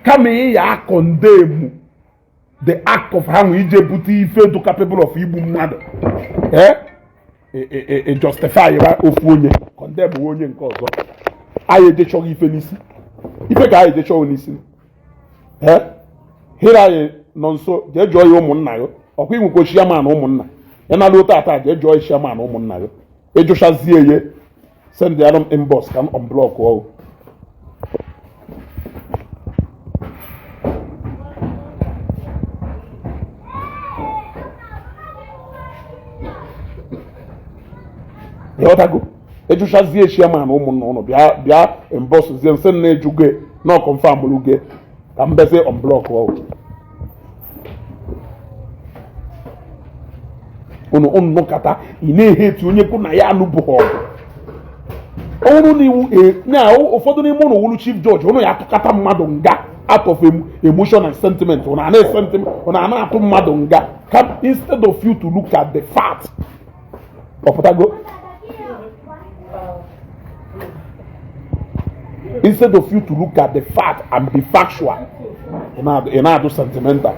kama ị ya a-condemn the act of ha nwee ije bute ife dị capable of igbu mmadụ, ee, justify ya ofu onye, condemn onye nke ọzọ. Anyị ejechọghị ife n'isi, ife ka anyị ejechọghị n'isi. Ee, hịrị anyị nọ nso, jee jụọ ya ụmụnna ya. Ọkwa inwekwa chairman ụmụnna ya na luo tata, jee jụọ ya chairman ụmụnna ya. Ịjụchazie ya, send ya m inbox ka m unblock ọgụ. Ịghọtago? Ịjụchazie chairman ụmụnna ụnụ, bịa bịa inbox zie nsị na ịjụgo na ọ confirm gị ka m bezi unblock ọgụ unu. Unu nụkata, ị na-ehe etu onye kwụ na ya anụbụghị ọgụ. Ọ bụrụ na iwu na ụfọdụ n'ime ụnụ wụrụ chief judge, ụnụ ya atụkata mmadụ nga out of emotion and sentiment. Ụnụ ana sentiment, ụnụ ana atụ mmadụ nga ka instead of you to look at the fact. Ọpụtago? Instead of you to look at the fact and be factual, ị na-adụ sentimental.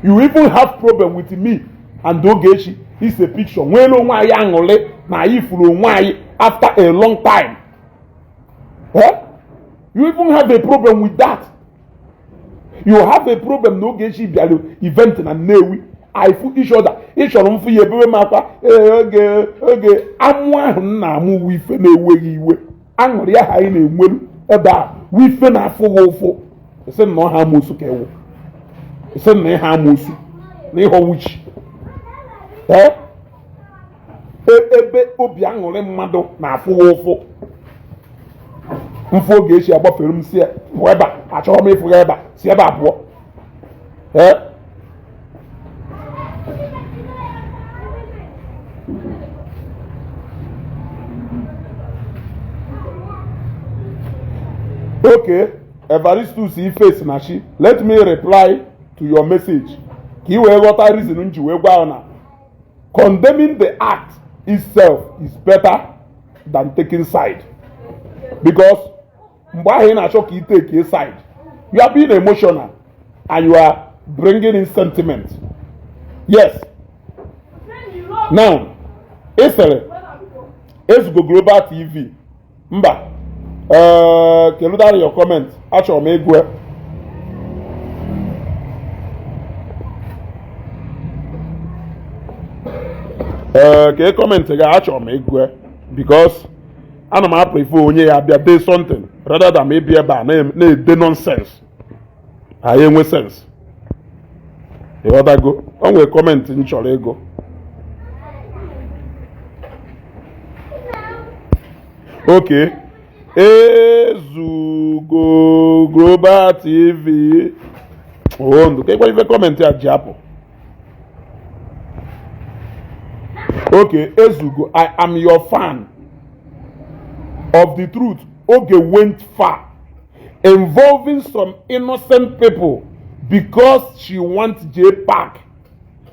You even have problem with me and Ogechi is a picture nwere onwe anyị aṅụrị na anyị furu onwe anyị after a long time, eh? You even have a problem with that. You have a problem na Ogechi bịara event na Nnewi, I fụ each other. Ị chọrọ mfụ ya, ebebe m akwa. Ee, oge oge amụ ahụ m na-amụ wu ife na-eweghị iwe. Aṅụrị ahụ anyị na-enweru ebe a wu ife na-afụ gị ụfụ. Isi na ọha amoosu ka ewu, isi na ịha amoosu na ịghọwuchi. Ee, ebe obi aṅụrị mmadụ na-afụ gị ụfụ, mfụ oge echi agbafere m, si pụọ ebe a, achọrọ m ịfụ ya ebe a, si ebe a pụọ. Ee, okay, Evaristus Ife na chi, let me reply to your message ka ị wee ghọta reason m ji wee gwa ya na condemning the act itself is better than taking side, because mgbe ahụ ị na-achọ ka ị take a side, you are being emotional and you are bringing in sentiment. Yes, now ị sịrị Ezugo Global TV mba. Ee, keludara your comment, achọrọ m ịgụ ya. Ee, ka comment gị, achọrọ m ịgụ ya, because ana m prefer onye ya bịa dee something rather than ịbịa ebe a na-ede nonsense. Anyị enwe sense, ịghọtago? O nwere comment m chọrọ ịgụ. Okay, Ezugo Global TV, oh, ndụ ka ịkwa ife comment a ji apụ. Okay, Ezugo, I am your fan of the truth. Oge went far involving some innocent people because she wants J Park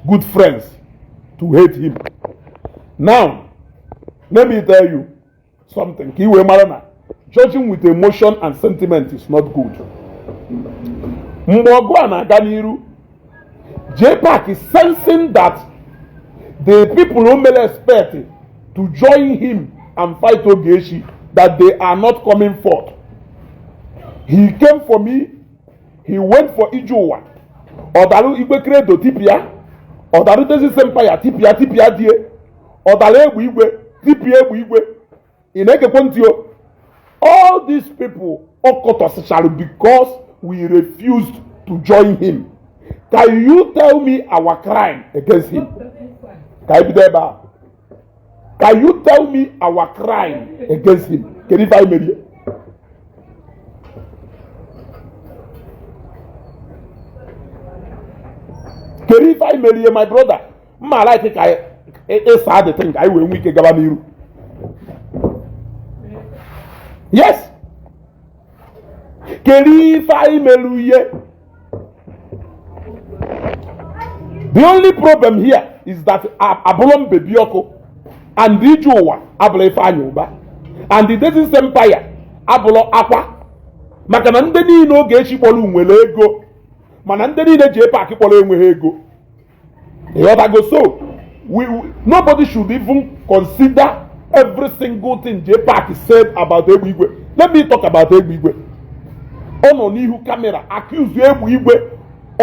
good friends to hate him. Now let me tell you something ka i wee mara na judging with emotion and sentiment is not good. Mgbe ọgụ a na-aga n'iru, J Park is sensing that the people who may expect to join him and fight Ogechi, that they are not coming forth. He came for me, he went for Ijuwa, ọdarụ Igwe Credo tipịa, ọdarụ Dezi Sempaya tipịa tipịa die, ọdara egbe igwe tipịa egbe igwe. Ị na-egekwe ntị o? All these people ọkọtọsịchara because we refused to join him. Can you tell me our crime against him? Ka anyị bido ebe a. Can you tell me our crime against him? Kedu ife anyị merie? Kedu ife anyị merie, my brother? Mma like ka ịsa the thing ka anyị wee nwee ike gaba n'iru. Yes, Kedu ife anyị melu ihe? The only problem here is that abụrụ m Baby Ọkụ and ije ụwa abụrụ Ifeanyị Ụba and the Dezis Empire abụrụ akwa, maka na ndị niile Ogechi kpọrọ nwere ego, mana ndị niile JPAC kpọrọ enweghị ego. Ịghọtago? So nobody should even consider every single thing JPAC said about Egbe Igwe. Let me talk about Egbe Igwe. Ọ nọ n'ihu camera accuse Egbe Igwe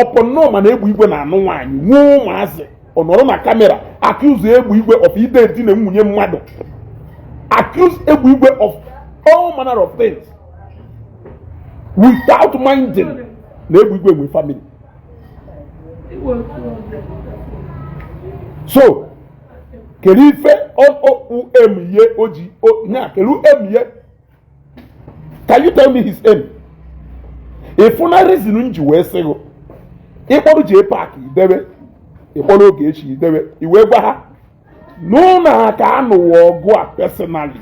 upon no mana Egbe Igwe na-anụ nwaanyị, nwee ụmụazị. Ọ nọrọ na camera accuse Egbe Igwe of ide edina nwunye mmadụ, accuse Egbe Igwe of all manner of things without minding na Egbe Igwe nwe family. So kedu ife aim ye o ji nya? Kedu aim ye? Can you tell me his aim? Ịfụna reason m ji wee sị gị ịkpọrọ JPAC idebe, ịkpọrọ Ogechi idebe, i wee gwa ha n'ụlọ ka anụwa ọgụ a personally,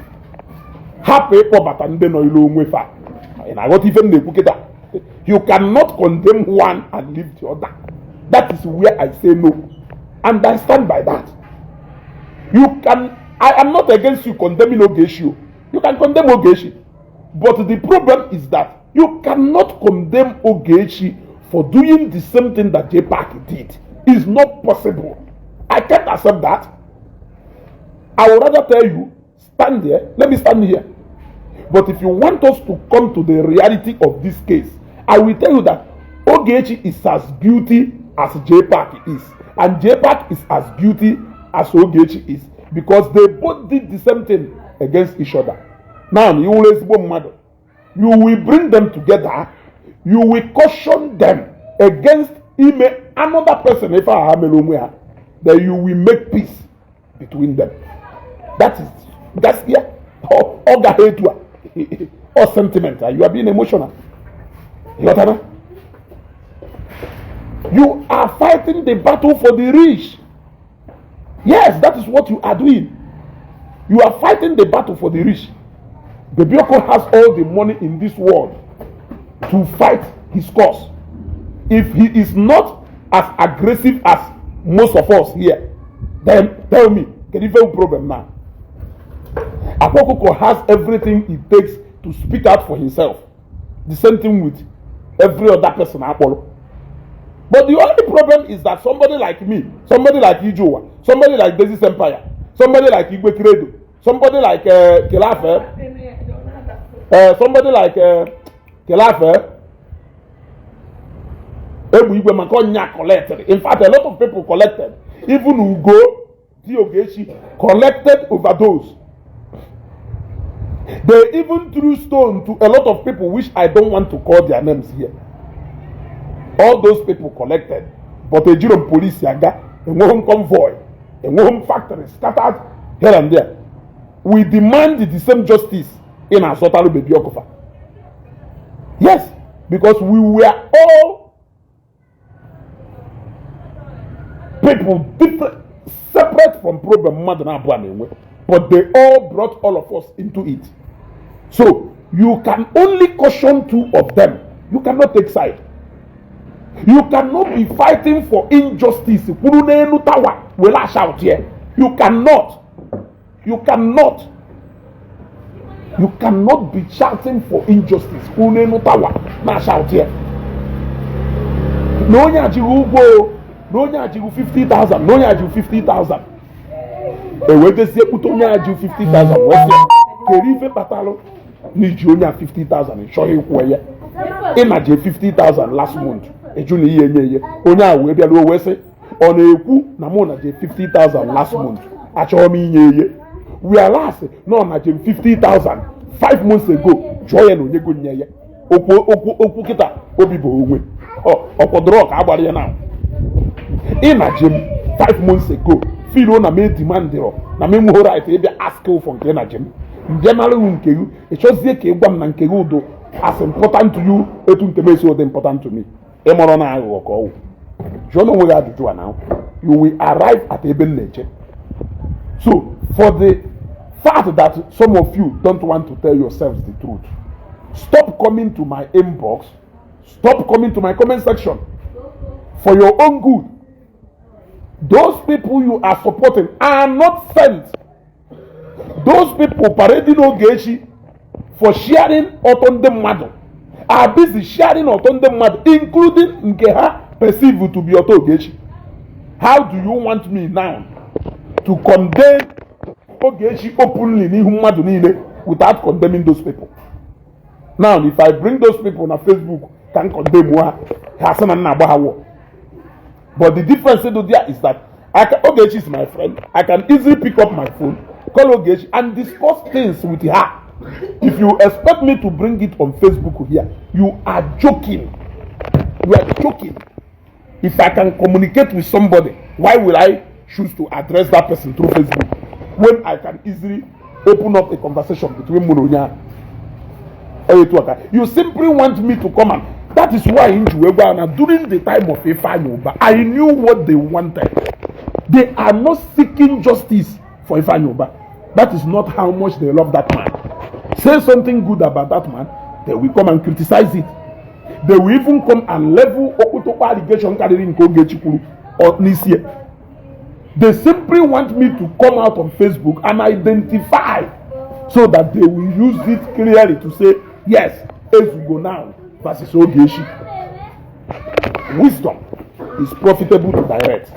hapụ ịkpọbata ndị nọ ilu onwe fa. Ị na-aghọta ife m na-ekwu kịta? You cannot condemn one and leave the other. That is where I say no, and I stand by that. You can I am not against you condemning Ogechi. You can condemn Ogechi, but the problem is that you cannot condemn Ogechi for doing the same thing that JPAC did. It's not possible. I can't accept that. I would rather tell you, stand there, let me stand here. But if you want us to come to the reality of this case, I will tell you that Ogechi is as guilty as JPAC is, and JPAC is as guilty as Ogechi is, because they both did the same thing against each other. Now, you will ezigbo mmadụ, you will bring them together, you will caution them against ime another person ife a ha mere onwe ha, then you will make peace between them. That is, that's, yeah. Ọ gaghị etu a ọ sentiment, you are being emotional. Ịghọtara? You are fighting the battle for the rich. Yes, that is what you are doing. You are fighting the battle for the rich. Baby Oko has all the money in this world to fight his cause. If he is not as aggressive as most of us here, then tell me, kedu ife problem now? Akwa Okuko has everything it takes to speak out for himself. The same thing with every other person akpọrọ. But the only problem is that somebody like me, somebody like Ijowa, somebody like Dezis Empire, somebody like Igwe Credo, somebody like Kelafe, somebody like Kelafe, Egbe Igwe maka ọnya collected. In fact, a lot of people collected. Even Ugo, di Ogechi, collected overdose. They even threw stone to a lot of people which I don't want to call their names here. All those people collected, but ejiro police aga, enweghị convoy, enweghị factory scattered here and there. We demand the same justice in Asotalu Baby Okufa. Yes, because we were all people different, separate from problem mmadụ na-abụọ na-enwe, but they all brought all of us into it. So you can only caution two of them. You cannot take side. You cannot be fighting for injustice kwuru n'elu tower were shout here. You cannot. You cannot. You cannot be shouting for injustice kwuru n'elu tower na shout here. Na onye ajighị ụgwọ, na onye ajighị 50,000, na onye ajighị 50,000. Ewetezie kpute onye ajighị 50,000 wee sị kedu ife kpatalụ na iji onye a 50,000 ị chọghị ịkwụ ya. Ịnaje 50,000 last month, eju na ihe enye ihe onye a wee bịaruo wee sị ọ na-ekwu na mụ naje 50,000 last month, achọghị m inye ihe, whereas na ọ naje 50,000 5 months ago. Jụọ ya na onye go nye ya okwu okwu okwu kịta obi bụ onwe ọkwọdọrọ ka agbara ya na ịnaje m 5 months ago, feel na m demandịrọ na m enweghị right ịbịa ask for nke ịnaje m, mbịa nara nke gị, ị chọzie ka ị gwa m na nke gị udo as important to you etu nke m esi dị important to me. Ịmụrụ na aghụghọ ka ọwụ. Jụọ na onwe gị ajụjụ a na you will arrive at ebe m na-eche. So for the fact that some of you don't want to tell yourselves the truth, stop Stop coming to my inbox. Stop coming to my comment section for your own good. Those people you are supporting are not sent. Those people parading Ogechi for sharing ọtọ ndị mmadụ are busy sharing ọtọ ndị mmadụ, including nke ha perceive to be ọtọ Ogechi. How do you want me now to condemn Ogechi openly n'ihu mmadụ niile without condemning those people? Now, if I bring those people na Facebook ka m condemn ha, ha sị na m na-agba ha war. But the difference dị there is that I can, Ogechi is my friend. I can easily pick up my phone, call Ogechi and discuss things with her. If you expect me to bring it on Facebook here, you are joking. You are joking. If I can communicate with somebody, why will I choose to address that person through Facebook when I can easily open up a conversation between mụ na onye ahụ? You simply want me to come, and that is why m ji wee gwa na during the time of Ifeanyi Uba, I knew what they wanted. They are not seeking justice for Ifeanyi Uba. That is not how much they love that man. Say something good about that man, they will come and criticize it. They will even come and level okpotokpo allegation karịrị nke Ogechi kwuru n'isi ya. They simply want me to come out on Facebook and identify so that they will use it clearly to say, yes, Ezugo now versus Ogechi. Wisdom is profitable to direct.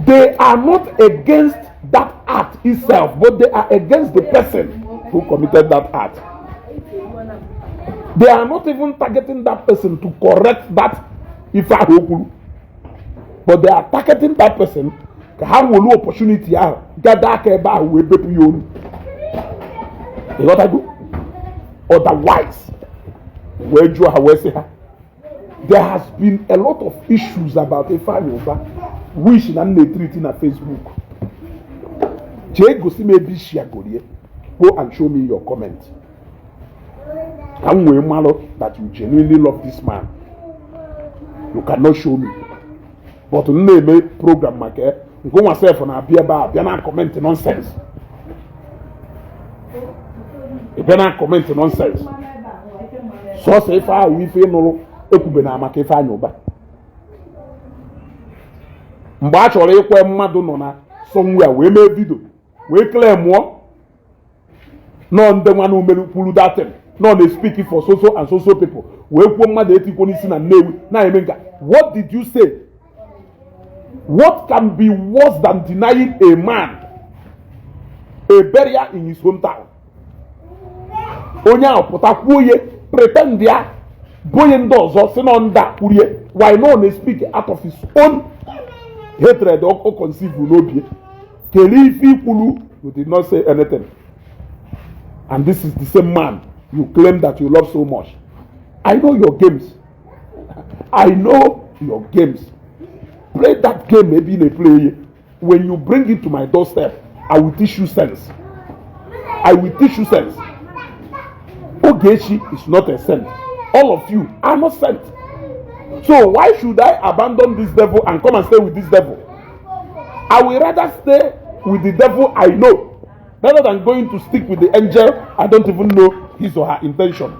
They are not against that act itself, but they are against the person who committed that act. They are not even targeting that person to correct that ife ahụ o kwuru, but they are targeting that person ka ha nwere opportunity ahụ gada aka ebe ahụ wee bepụ ya olu. Ịghọtago? Otherwise, wee jụọ ha, wee sị ha, there has been a lot of issues about Ifeanyi Uba which na m na-etreat na Facebook. Jee gosi m ebe isi agorie. Go and show me your comment ka m wee malụ that you genuinely love this man. You cannot show me, but m na-eme program maka ya nke nwa sef na-abịa ebe a bịa na comment nonsense. Ị bịa na comment nonsense, sọsọ ife ahụ ife ịnụrụ ekwube na maka Ifeanyi Uba. Mgbe a chọrọ ikwe mmadụ nọ na somewhere wee mee video wee claim mụọ nọ ndị nwa na umere kwuru datin nọ na speak for so so and so so people, wee kwuo mmadụ etikwo n'isi na Nnewi na-eme nka. What did you say? What can be worse than denying a man a burial in his hometown? Onye ahụ pụta kwuo ye pretend ya bụ onye ndị ọzọ si nọ ndị a kwurie. Why no na speak out of his own hatred o conceive n'obi? Kelee ife ikwulu. You did not say anything, and this is the same man you claim that you love so much. I know your games. I know your games. Play that game maybe in a play. When you bring it to my doorstep, I will teach you sense. I will teach you sense. Ogechi is not a saint. All of you are not saint. So why should I abandon this devil and come and stay with this devil? I will rather stay with the devil I know rather than going to stick with the angel I don't even know his or her intention.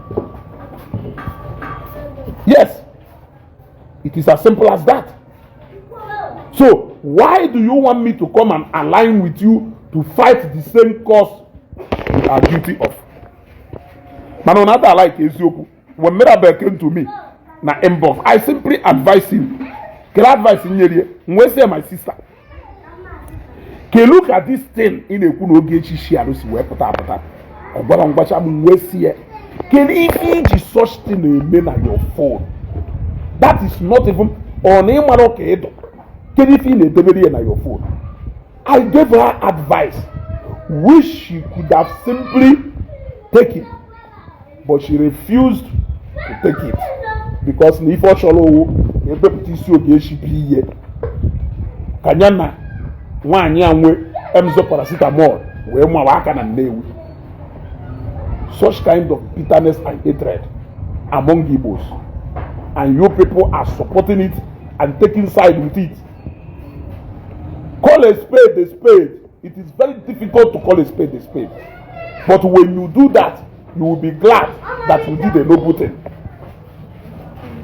Yes, it is as simple as that. So why do you want me to come and align with you to fight the same cause you are guilty of? Mana ọ na-ada like eziokwu. When Mirabel came to me na inbox, I simply advise him. Kele advice nyere ya? M wee sị, my sister, ke look at this thing ị na-ekwu na Ogechi shi arụ si wee pụta apụta. Ọ gwara ngwacha m wee si ya, kedu ife iji such thing eme na your phone? That is not even ọ na ịmara ka ịdụ. Kedu ife ị na-edebere ya na your phone? I gave her advice which she could have simply taken, but she refused to take it because na ife ọ chọrọ owu ka ebepụta isi Ogechi bụ ihe ka ya na nwaanyị a nwe emzo paracetamol wee mawa aka na Nnewi. Such kind of bitterness and hatred among Igbos, and you people are supporting it and taking side with it. Call a spade a spade. It is very difficult to call a spade a spade, but when you do that, You will be glad that you did a noble thing.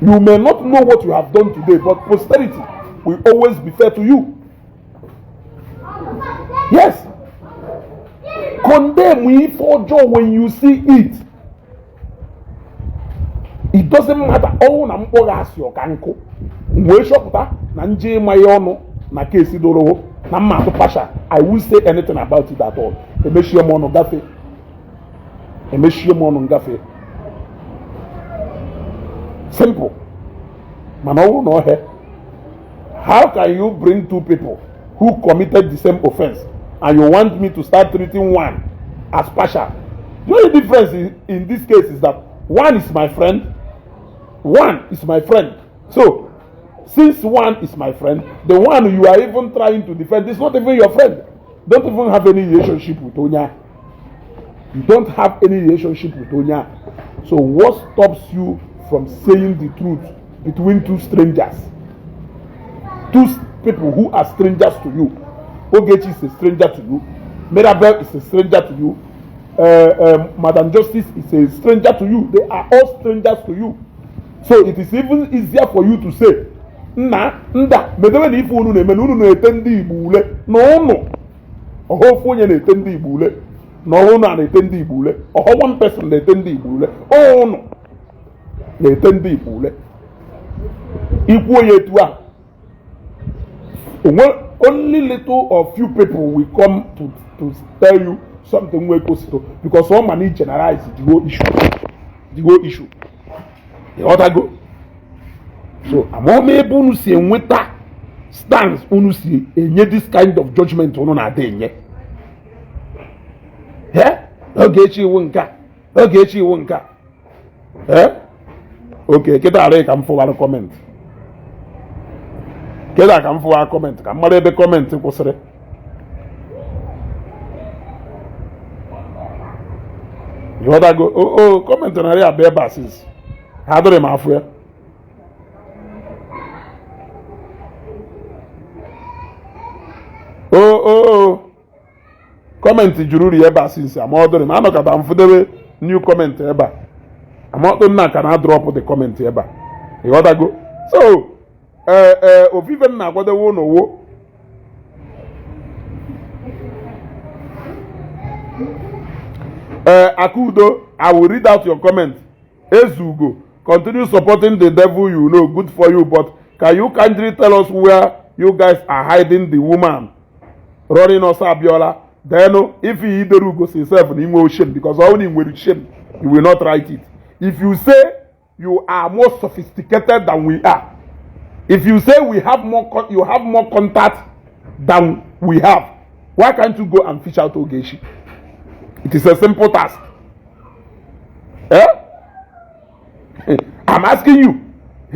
You may not know what you have done today, but posterity will always be fair to you. Yes, condemn ife ọjọọ when you see it. It doesn't matter. Ọnwụ na mkpọrọ asị ọka nkụ wee chọpụta na nje ịma ya ọnụ na kesi dorowo na mma atụ pasha, I won't say anything about it at all. Emechie m ọnụ gafe, emechie m ọnụ ngafe. Simple. Mana ọ bụrụ na ọhịa, how can you bring two people who committed the same offense and you want me to start treating one as partial? The only difference in this case is that one is my friend, one is my friend. So since one is my friend, the one you are even trying to defend is not even your friend. Don't even have any relationship with Onya. You don't have any relationship with Onya. So what stops you from saying the truth between two strangers, two people who are strangers to you? Ogechi is a stranger to you. Mirabel is a stranger to you. Madam Justice is a stranger to you. They are all strangers to you. So it is even easier for you to say, nna nda medewe na ife unu na-eme na unu na-ete ndị Igbo ule na ụnụ ọha ofu onye na-ete ndị Igbo ule na ọhụ unu a na-ete ndị Igbo ule, ọhọ one person na-ete ndị Igbo ule, ụnụ na-ete ndị Igbo ule. Ikwuo ya etu a, onwe only little or few people will come to tell you something wey go, because all money generalize the whole issue, the whole issue. Ịghọtago? So amaọma ebe unu si enweta stance, unu si enye this kind of judgment unu na-ada enye. Ogechi iwu nke a, Ogechi iwu nke a. Oke kịta arị ka m fụwara comment, kịta ka m fụwara comment, ka m mara ebe comment kwụsịrị. Ịghọtago? O comment narị abịa ebe a since ha dịrị m afụ ya. O comment juru ri ebe a since ama ọ dịrị m anọkọta m fụdebe new comment ebe a, amaọtụ nna ka na drop the comment ebe a. Ịghọtago? So ee, ofufe m na-akwadowe ụnụ wo ee Akudo, I will read out your comment. Ezugo, continue supporting the devil, you know, good for you, but can you kindly tell us where you guys are hiding the woman running ọsọ Abiola? Then if he idere ugo himself na inwe shame, because only nwere shame you will not write it. If you say you are more sophisticated than we are, if you say we have more you have more contact than we have, why can't you go and fish out Ogechi? It is a simple task. Eh? I'm asking you,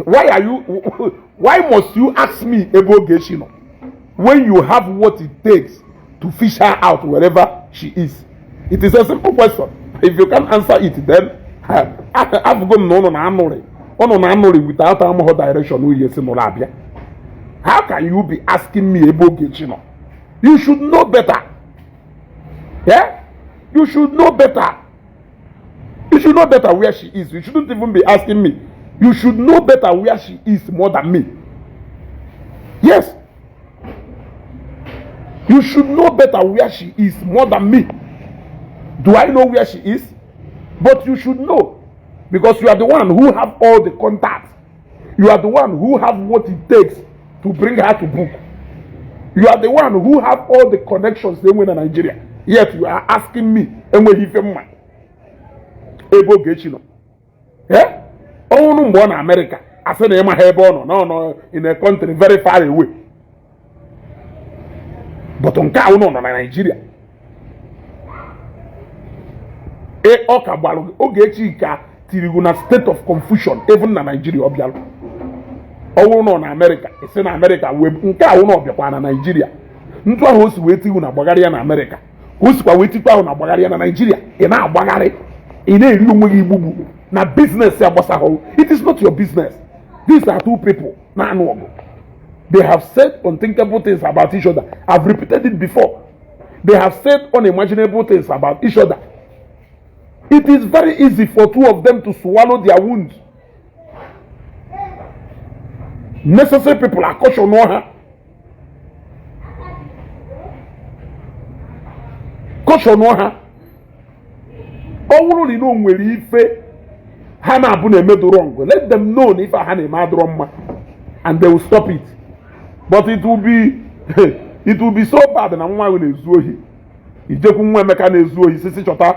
why must you ask me ebe Ogechi nọ when you have what it takes to fish her out wherever she is? It is a simple question. If you can't answer it, then afụgo m na ụnụ na-anụrị, ụnụ na-anụrị without amụghọ direction uye si nụrụ abịa. How can you be asking me ebe Ogechi nọ? You should know better. Yeah? You should know better. You should know better where she is. You shouldn't even be asking me. You should know better where she is more than me. Yes. You should know better where she is more than me. Do I know where she is? But you should know, because you are the one who have all the contacts. You are the one who have what it takes to bring her to book. You are the one who have all the connections they win in Nigeria. Yet you are asking me, enweghị ife mma ebe Ogechi nọ. Eh? Ọnwụrụ mgbe ọ na Amerịka, asị na ịma ha ebe ọ nọ, na ọ nọ in a country very far away. But nke a ụnụ nọ na Nigeria. Ọ ka gbara Ogechi ka tirigu na state of confusion even na Nigeria ọ bịalụ. Ọ bụrụ na ọ na Amerịka, esi na Amerịka wee nke a ụnụ ọbịakwa na Nigeria. Ntụ ahụ o si wee tigu na agbagharị ya na Amerịka, ka o sikwa wee tikwa ahụ na agbagharị ya na Nigeria. Ị na-agbagharị, ị na-eri onwe gị igbugbu na business ya gbasahụ. It is not your business. These are two people na-anụ ọgụ. They have said unthinkable things about each other. I've repeated it before. They have said unimaginable things about each other. It is very easy for two of them to swallow their wounds. Necessary people are caution ha. Caution ha. Ọ bụrụ na o nwere ife ha na-abụ na-eme dị wrong, let them know na ife ha na-eme adịrọ mma and they will stop it. But it will be so bad na nwa ahụ na-ezu ohi, ijekwu nwa Emeka na-ezu ohi sisi chọta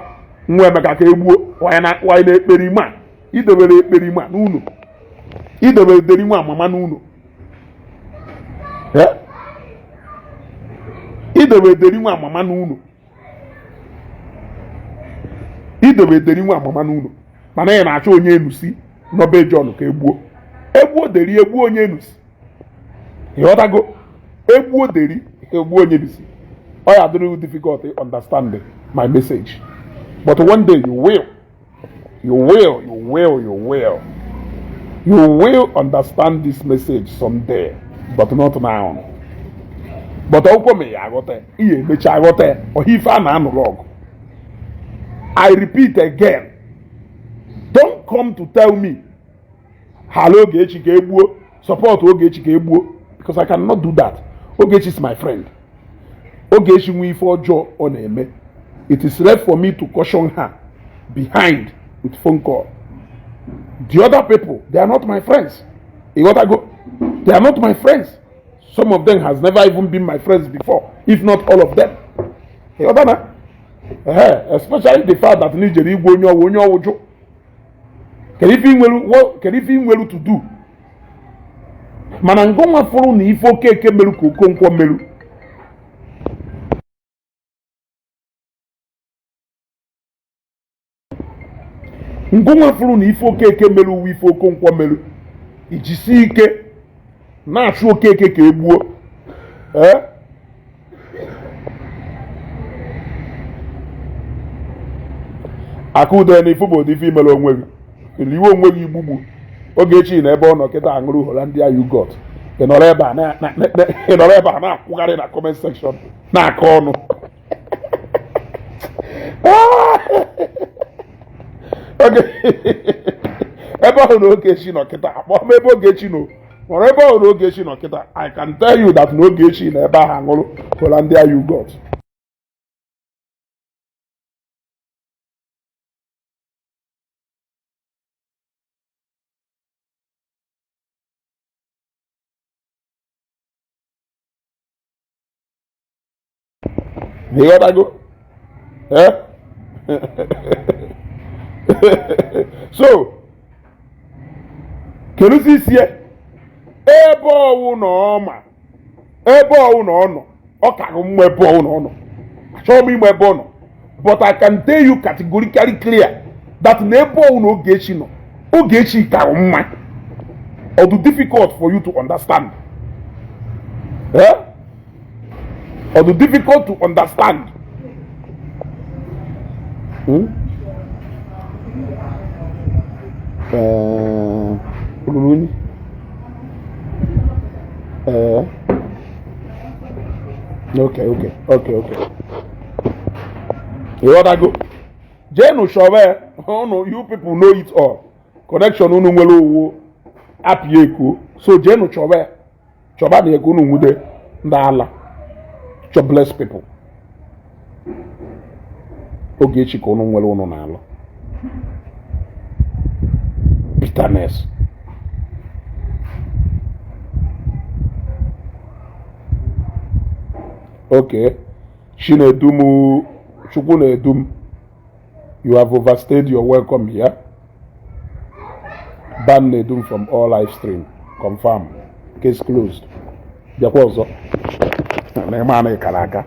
nwa Emeka ka egbuo wanyị na ekperima idebere ekperima n'ụlọ, idebere deri nwa mama n'ụlọ, idebere deri nwa mama n'ụlọ, idebere deri nwa mama n'ụlọ, mana ya na-achọ onye enusi n'obe John ka egbuo, egbuo deri, egbuo onye enusi. Ịghọtago? Egbuo deri, egbuo onye enusi. Ọ ya adịrị difficult to understand my message, but one day you will, you will, you will, you will, you will understand this message someday, but not now. But akwụkwọ m ya aghọta, ihe emecha aghọta ọha ife a na-anụrụ ọgụ. I repeat again, don't come to tell me hala Ogechi ka egbuo, support Ogechi ka egbuo, because I cannot do that. Ogechi is my friend. Ogechi nwe ife ọjọọ ọ na-eme, it is left for me to caution her behind with phone call. The other people, they are not my friends. Ịghọtago? They are not my friends. Some of them has never even been my friends before, if not all of them. Ịghọta na? Especially the fact that n'ijere igwe onye ọwụ onye ọwụ jụ, kedu ife ị nwere to do? Mana ngụnwa fụrụ na ife Okeke merụ ka Okonkwo merụ. Ngụnwa fụrụ na ife Okeke merụ uwe ife Okonkwo merụ, ijisi ike na-achụ Okeke ka egbuo. Ee, akụde na ife bụ ụdị ife imere onwe gị, iliwe onwe gị igbugbu. Ogechi na ebe ọ nọ kịta aṅụrụ Hollandia yoghurt, ị nọrọ ebe a ị nọrọ ebe a na-akwụgharị na comment section na-akọ ọnụ. Oge ebe ọhụrụ Ogechi nọ kịta, akpọ m ebe Ogechi nọ nọrọ, ebe ọhụrụ Ogechi nọ kịta, I can tell you that na Ogechi na ebe ahụ aṅụrụ Hollandia yoghurt. Ịghọtago? Eh? So keduzi isi ebe ọwụ na ọma, ebe ọwụ na ọ nọ, ọ ka mma ebe ọwụ na ọ nọ. Achọghị m ime ebe ọ nọ, but I can tell you categorically clear that na ebe ọwụ na Ogechi nọ, Ogechi ka mma. Ọ dị difficult for you to understand? Eh? Ọ dị difficult to understand? Hmm? Ruru unyi? Okay. Ịghọtago? Jeenụ chọba unu. You people know it all. Connection unu nwere owu apịa eko, so jeenụ chọba, chọba na eko unu nwude ndị ala jobless people. Ogechi ka unu nwere unu n'alụ bitterness. Okay, Chinedum, Chukwu na-edum, you have overstayed your welcome here. Ban Nedum from all live stream. Confirm, case closed. Bịakwa ọzọ na ịma na ịkara aka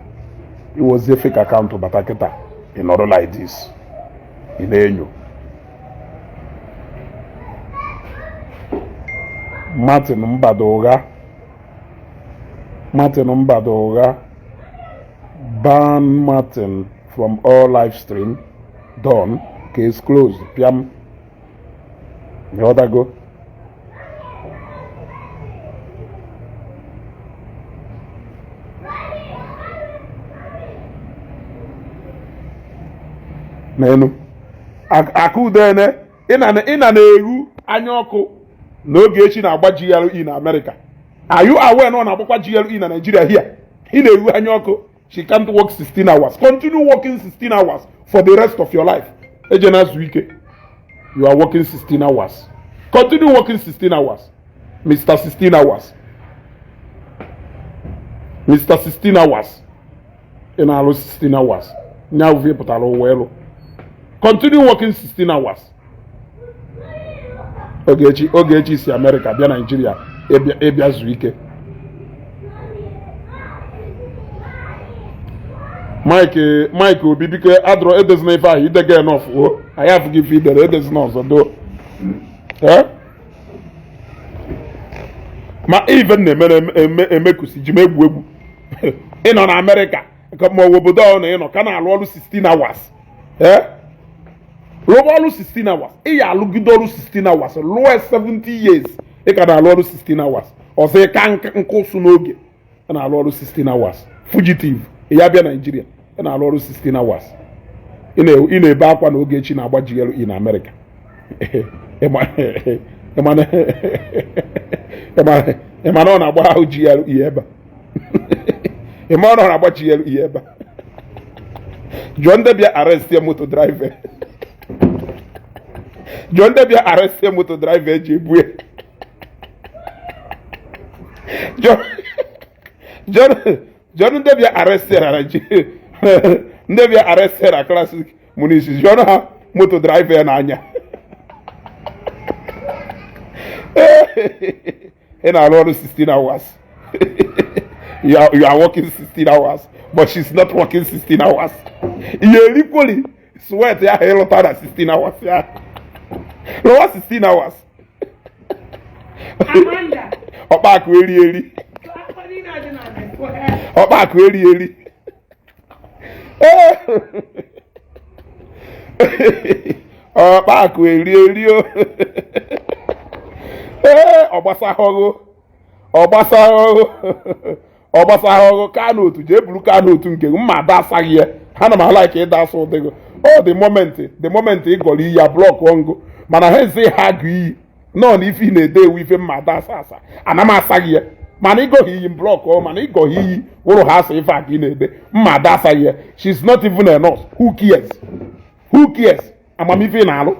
iwozie fake account bata kịta, ị nọrọ like this, ị na-enyo Martin Mbado ụgha, Martin Mbado ụgha. Ban Martin from all live stream. Done, case closed. Piam. Ịghọtago? N'elu Akụdene, ị na na-eru anya ọkụ na Ogechi na-agba GLE na America. Are you aware na ọ na-agbakwa GLE na Nigeria here? Ị na-eru anya ọkụ. She can't work 16 hours. Continue working 16 hours for the rest of your life. Ejena zuo ike. You are working 16 hours. Continue working 16 hours. Mr. 16 hours. Mr. 16 hours. Ị na-alụ 16 hours. Nya uvi pụtara ụwa elu. Continue working 16 hours. Ogechi Ogechi si America bịa Nigeria ịbịa zuo ike. Mike Mike Obi, biko adọrọ edezina ife ahụ idega enough o. Anyị afụghị ife idere, edezina ọzọ do. Eh? Ma ife na-eme eme emekusi ji m egwu egwu. Ị nọ na Amerịka ma ọ bụ obodo ọ na ị nọ ka na-alụ ọrụ 16 hours. Eh? Rụba ọrụ 16 hours. Ị ya alụgide ọrụ 16 hours lụọ 70 years, ị ka na-alụ ọrụ 16 hours. Ọzọ ị ka nkụsụ n'oge ị na-alụ ọrụ 16 hours. Fugitive, ị ya bịa Naijiria, ị na-alụ ọrụ 16 hours. Ị na-ebe akwa na Ogechi na-agba GLE na Amerịka. Ị ma na ọ na-agba ahụ GLE ebe a? Ị ma na ọ na-agba GLE ebe a? Jụọ ndị bịa arrest ya moto driver. Jụọ ndị bịa arrest ya moto driver eji ebu ya. Jụọ ndị bịa arrest ya na Nigeria, ndị bịa arrest ya na Classic Munisi, jụọ ha moto driver ya n'anya. Ị na-arụ ọrụ 16 hours. You are working 16 hours, but she's not working 16 hours. Ihe erikwoli sweat ya ahụ ịlụta na 16 hours ya lụwa 16 hours. Amanda. Ọkpa akụ eri eri. So akwa niile adị na my forehead. Ọkpa akụ eri eri. Ọkpa akụ eri eri o. Ee, ọgbasahọgụ ọgbasahọgụ ọgbasahọgụ kaa n'otu jee buru kaa n'otu nke gị mma ada asaghị ya. Ha na m ala ka ịda asa ụdị gị. Ọ the moment ị gọrọ iyi ya block ngụ, mana ha ezi ha agụ iyi nọ na ife ị na-ede ewu ife mma ada asa asa ana m asaghị ya. Mana ịgọghị iyi m block ọ, mana ịgọghị iyi wụrụ ha asa ife a ka ị na-ede mma ada asaghị ya. She's not even a nurse. Who cares? Who cares? Amamife ị na-alụ.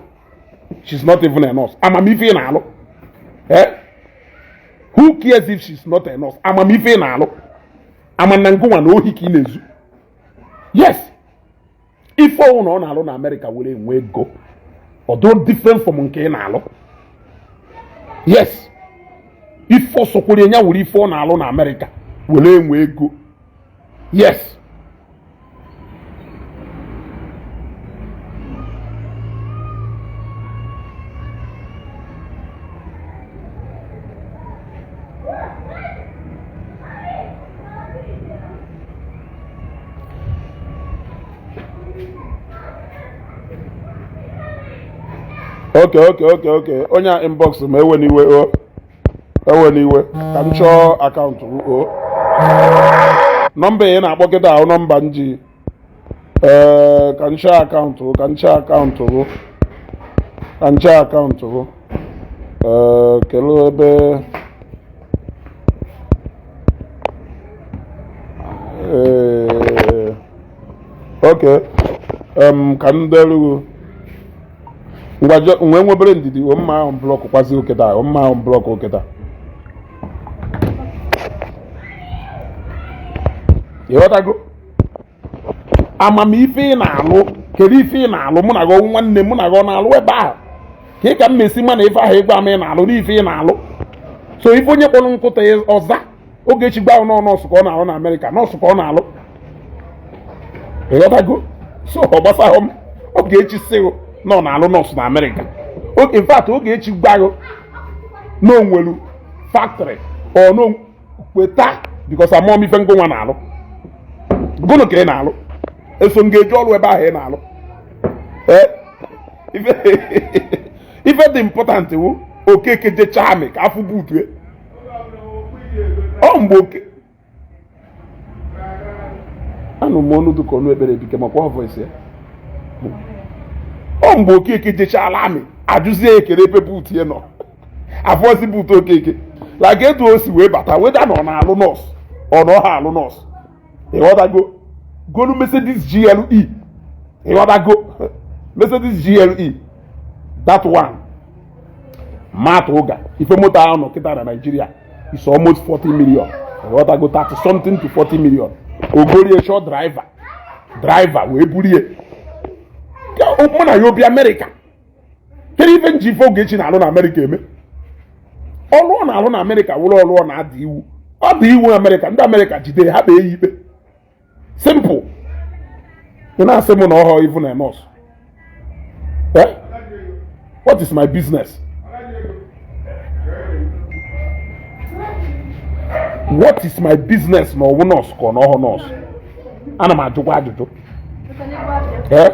She's not even a nurse. Amamife ị na-alụ. Eh? Who cares if she's not a nurse? Amamife ị na-alụ. Ama na ngụnwa na ohi ka ị na-ezu. Yes. Ife ọnwụ na ọ na-alụ na Amerịka were enwe ego. Ọ dụ different from nke ị na-alụ. Yes. Ife ọsọkwere ya were ife ọ na-alụ na Amerịka were enwe ego. Yes. Okay. Onye a inbox m, ewe n'iwe o. Ewe n'iwe. Ka m chọọ account m o. Nọmba ị na-akpọ kịta ahụ nọmba m ji. Ee, ka m chọọ account m, ka m chọọ account m. Ka m chọọ account m. Ee, kedu ebe. Ee, okay. Ka m delu ngwa nwee nwebere ndidi o mma ahụ block kwazi oketa o mma ahụ block oketa. Ịghọtago? Amamife ị na-alụ, kedu ife ị na-alụ? Mụ na gị ọwụ nwanne, mụ na gị ọ na-alụ ebe ahụ ka ị ka m mesi ma na ife ahụ ịgwa m ị na-alụ n'ife ị na-alụ. So ife onye kpọrọ nkụta ọza Ogechi gba ahụ nọ nọọsụ ka ọ na-alụ na Amerịka, nọọsụ ka ọ na-alụ. Ịghọtago? So ọ gbasahụ m. Ogechi sịghụ na ọ na-alụ nọọsụ na Amerịka. In fact, Ogechi gbaghụ na onwelu factory ọ na kweta because amụọ m ife ngụnwa na-alụ. Gụnụ ka ị na-alụ? Eso m ga-eji ọrụ ebe ahụ ị na-alụ. Ee, ife dị important wụ Okeke jechaa amị ka afọ butue. Ọ mgbe oke anụ m ọnụ dị ka ọnụ ekpere ebike makwa voice ya. Ọ mgbe Okeke jechala army, ajụzie ekere ebe boot ya nọ, afọzi boot Okeke like etu o si wee bata, weda na ọ na-alụ nọọsụ, ọ na ọ ha alụ nọọsụ. Ịghọtago? Golu Mercedes GLE, ịghọtago? Mercedes GLE, that one matụ ụga ife moto ahụ nọ kịta na Nigeria is almost 40 million, ịghọtago? 30 something to 40 million. Ogorie chọọ driver, driver wee burie mụ na ya obi Amerịka. Kedu ife nji ife Ogechi na-alụ na Amerịka eme? Ọlụ ọ na-alụ na Amerịka wụrụ ọlụ ọ na-ada iwu. Ọ dị iwu Amerịka, ndị Amerịka jide ha kpee ya ikpe, simple. Ị na-asị m na ọhọ even a nurse, eh? What is my business? What is my business na ọwụ nọọsụ ka ọ na ọhọ nọọsụ? Ana m ajụkwa ajụjụ, eh?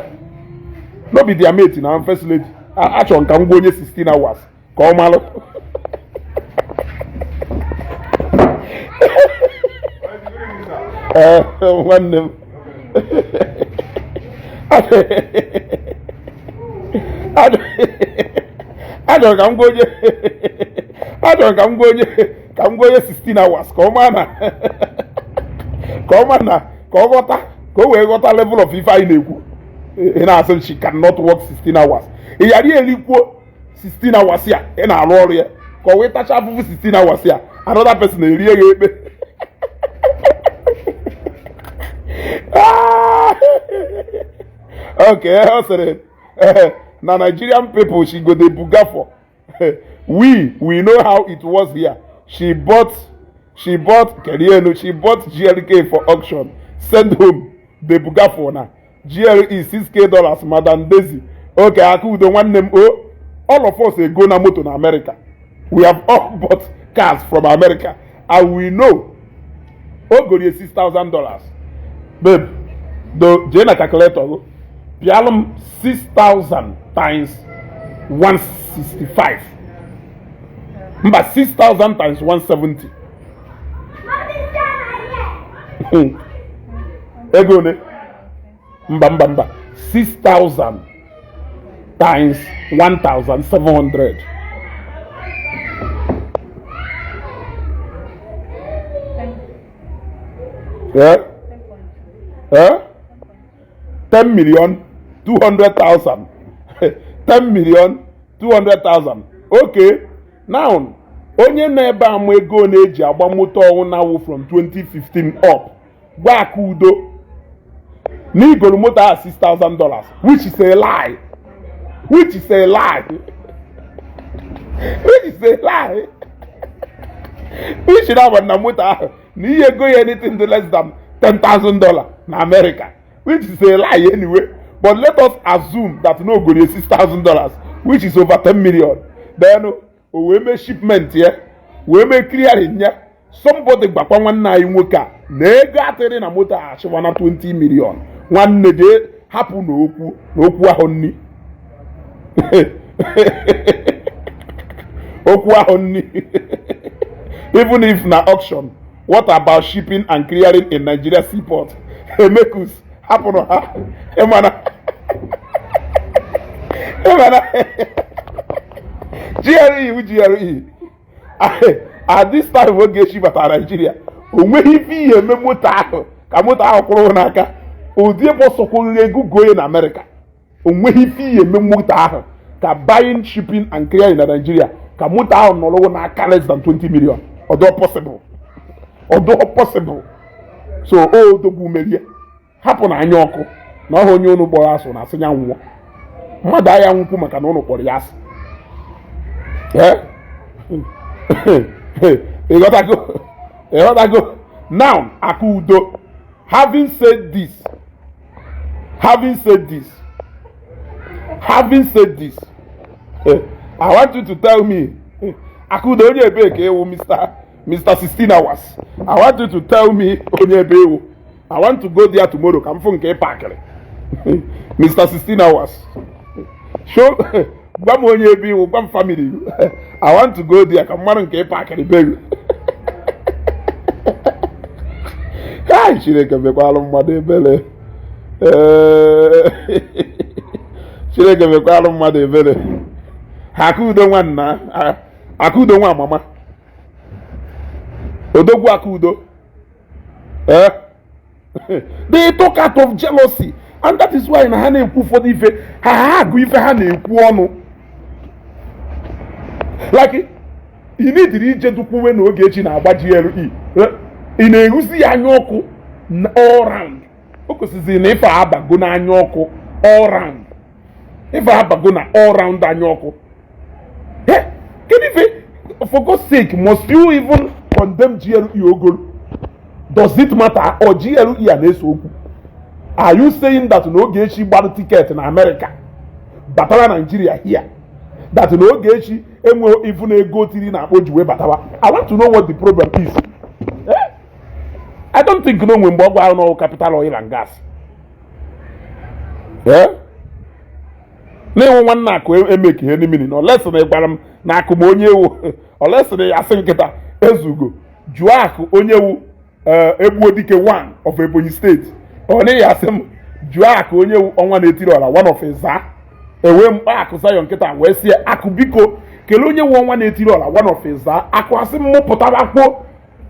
No be their mate na first lady. Achọrọ m ka m gwa onye 16 hours ka ọ malụ. Ee, nwanne m, achọrọ ka m gwa onye, achọrọ ka m gwa onye, ka m gwa onye 16 hours ka ọ maa na, ka ọ maa na, ka ọ ghọta, ka o wee ghọta level of ife anyị na-ekwu. Ị na-asị she cannot work 16 hours. Ị ghara elikwuo 16 hours ya ị na-arụ ọrụ ya ka ọ wee tacha afụfụ 16 hours ya, another person erie ya ekpe. Okay, ọ sịrị na Nigerian people she go dey buga for. We know how it was here. She bought Kerienu, she bought GLK for auction, send home, dey buga for na GLE $6K dollars, Madam Daisy. Okay, Akudo nwanne m o, all of us ego na moto na America. We have all bought cars from America and we know o gorie $6,000. Babe, do jee na calculator go pịalụ m 6,000 times 165, mba, 6,000 times 170, ego one? Mba, mba, mba, 6,000 times 1,700. Eh? Eh? 10 million 200,000. 10 million 200,000. Okay, now onye nọ ebe a ma ego na-eji agba moto ọwụ na-awụ from 2015 up, gwa Akudo na igoro moto ahụ $6,000, which is a lie, which is a lie, which is a lie, which na na moto ahụ na ihe ego ya anything less than $10,000 na America, which is a lie anyway. But let us assume that no go $6,000, which is over 10 million. Then o wee mee shipment ya, wee mee clearing ya. Somebody gbakwa nwanne anyị nwoke a na ego atịrị na moto a achịwa na 20 million. Nwanne, jee hapụ na okwu na okwu ahụ nni, okwu ahụ nni. Even if na auction, what about shipping and clearing in Nigeria seaport? Emekus, hapụrụ ha. Ịmana, ịmana GLE wu GLE at this time Ogechi batara Nigeria, o nweghị ife ihe eme moto ahụ ka moto ahụ kwụrụ n'aka ụdị ebe ọsọkwụghị ego goye na Amerịka. O nweghị ife ihe eme moto ahụ ka buying, shipping and clearing na Nigeria ka moto ahụ nọrọ n'aka less than 20 million. Ọdọ possible, ọdọ possible. So o odogwu merie, hapụ na anya ọkụ na ọha onye unu kpọrọ asụ na asị ya nwụọ. Mmadụ agha nwukwu maka na unu kpọrọ ya asị. Ịghọtago? Ịghọtago? Now Akudo, having said this, having said this, having said this, I want you to tell me, Akudo, onye ebe ka ewu? Mr. 16 hours, I want you to tell me onye ebe ewu. I want to go there tomorrow ka m fụ nke ị pakịrị. Mr. 16 hours, show, gwa m onye ebe iwu, gwa m family. I want to go there ka m mara nke ị pakịrị be gị. Kai, Chineke mekwalụ mmadụ ebere. Chineke mekwarụ mmadụ ebere. Akudo nwanna, Akudo nwa mama, odogwu Akudo. Eh, they talk out of jealousy, and that is why na ha na-ekwu ụfọdụ ife ha agụ ife ha na-ekwu ọnụ. Like, ị nidiri ije dukwuwe na Ogechi na-agba GLE, ị na-ehuzi ya anya ọkụ all round. O kwesịrị na ife abago n'anya ọkụ all round, ife abago na all round anya ọkụ. Kedu ife? For God's sake, must you even condemn GLE ogolo? Does it matter? Or GLE a na-ese okwu? Are you saying that na Ogechi gbara ticket na America batara Nigeria here, that na Ogechi enwe even ego tiri na akpọ ji wee batawa? I want to know what the problem is. Eh? I don't think na onwe mgbe ọ gwara n'ọwụ Capital Oil and Gas. Eh? Na-enwe nwanne akụ emeki ihe n'imini na olesi na ịgbara m na akụ ma onye ewu olesi na ya asị nkịta ezugo jụọ akụ onye wu egbuo dike one of Ebonyi State. Ọ naghị asị m jụọ akụ onye wu ọnwa na-etiri ọra one of Ịza. Ewee mkpa akụ Zion nkịta wee sie akụ, biko kelee onye wu ọnwa na-etiri ọra one of Ịza. Akụ asị m mụpụtara kwuo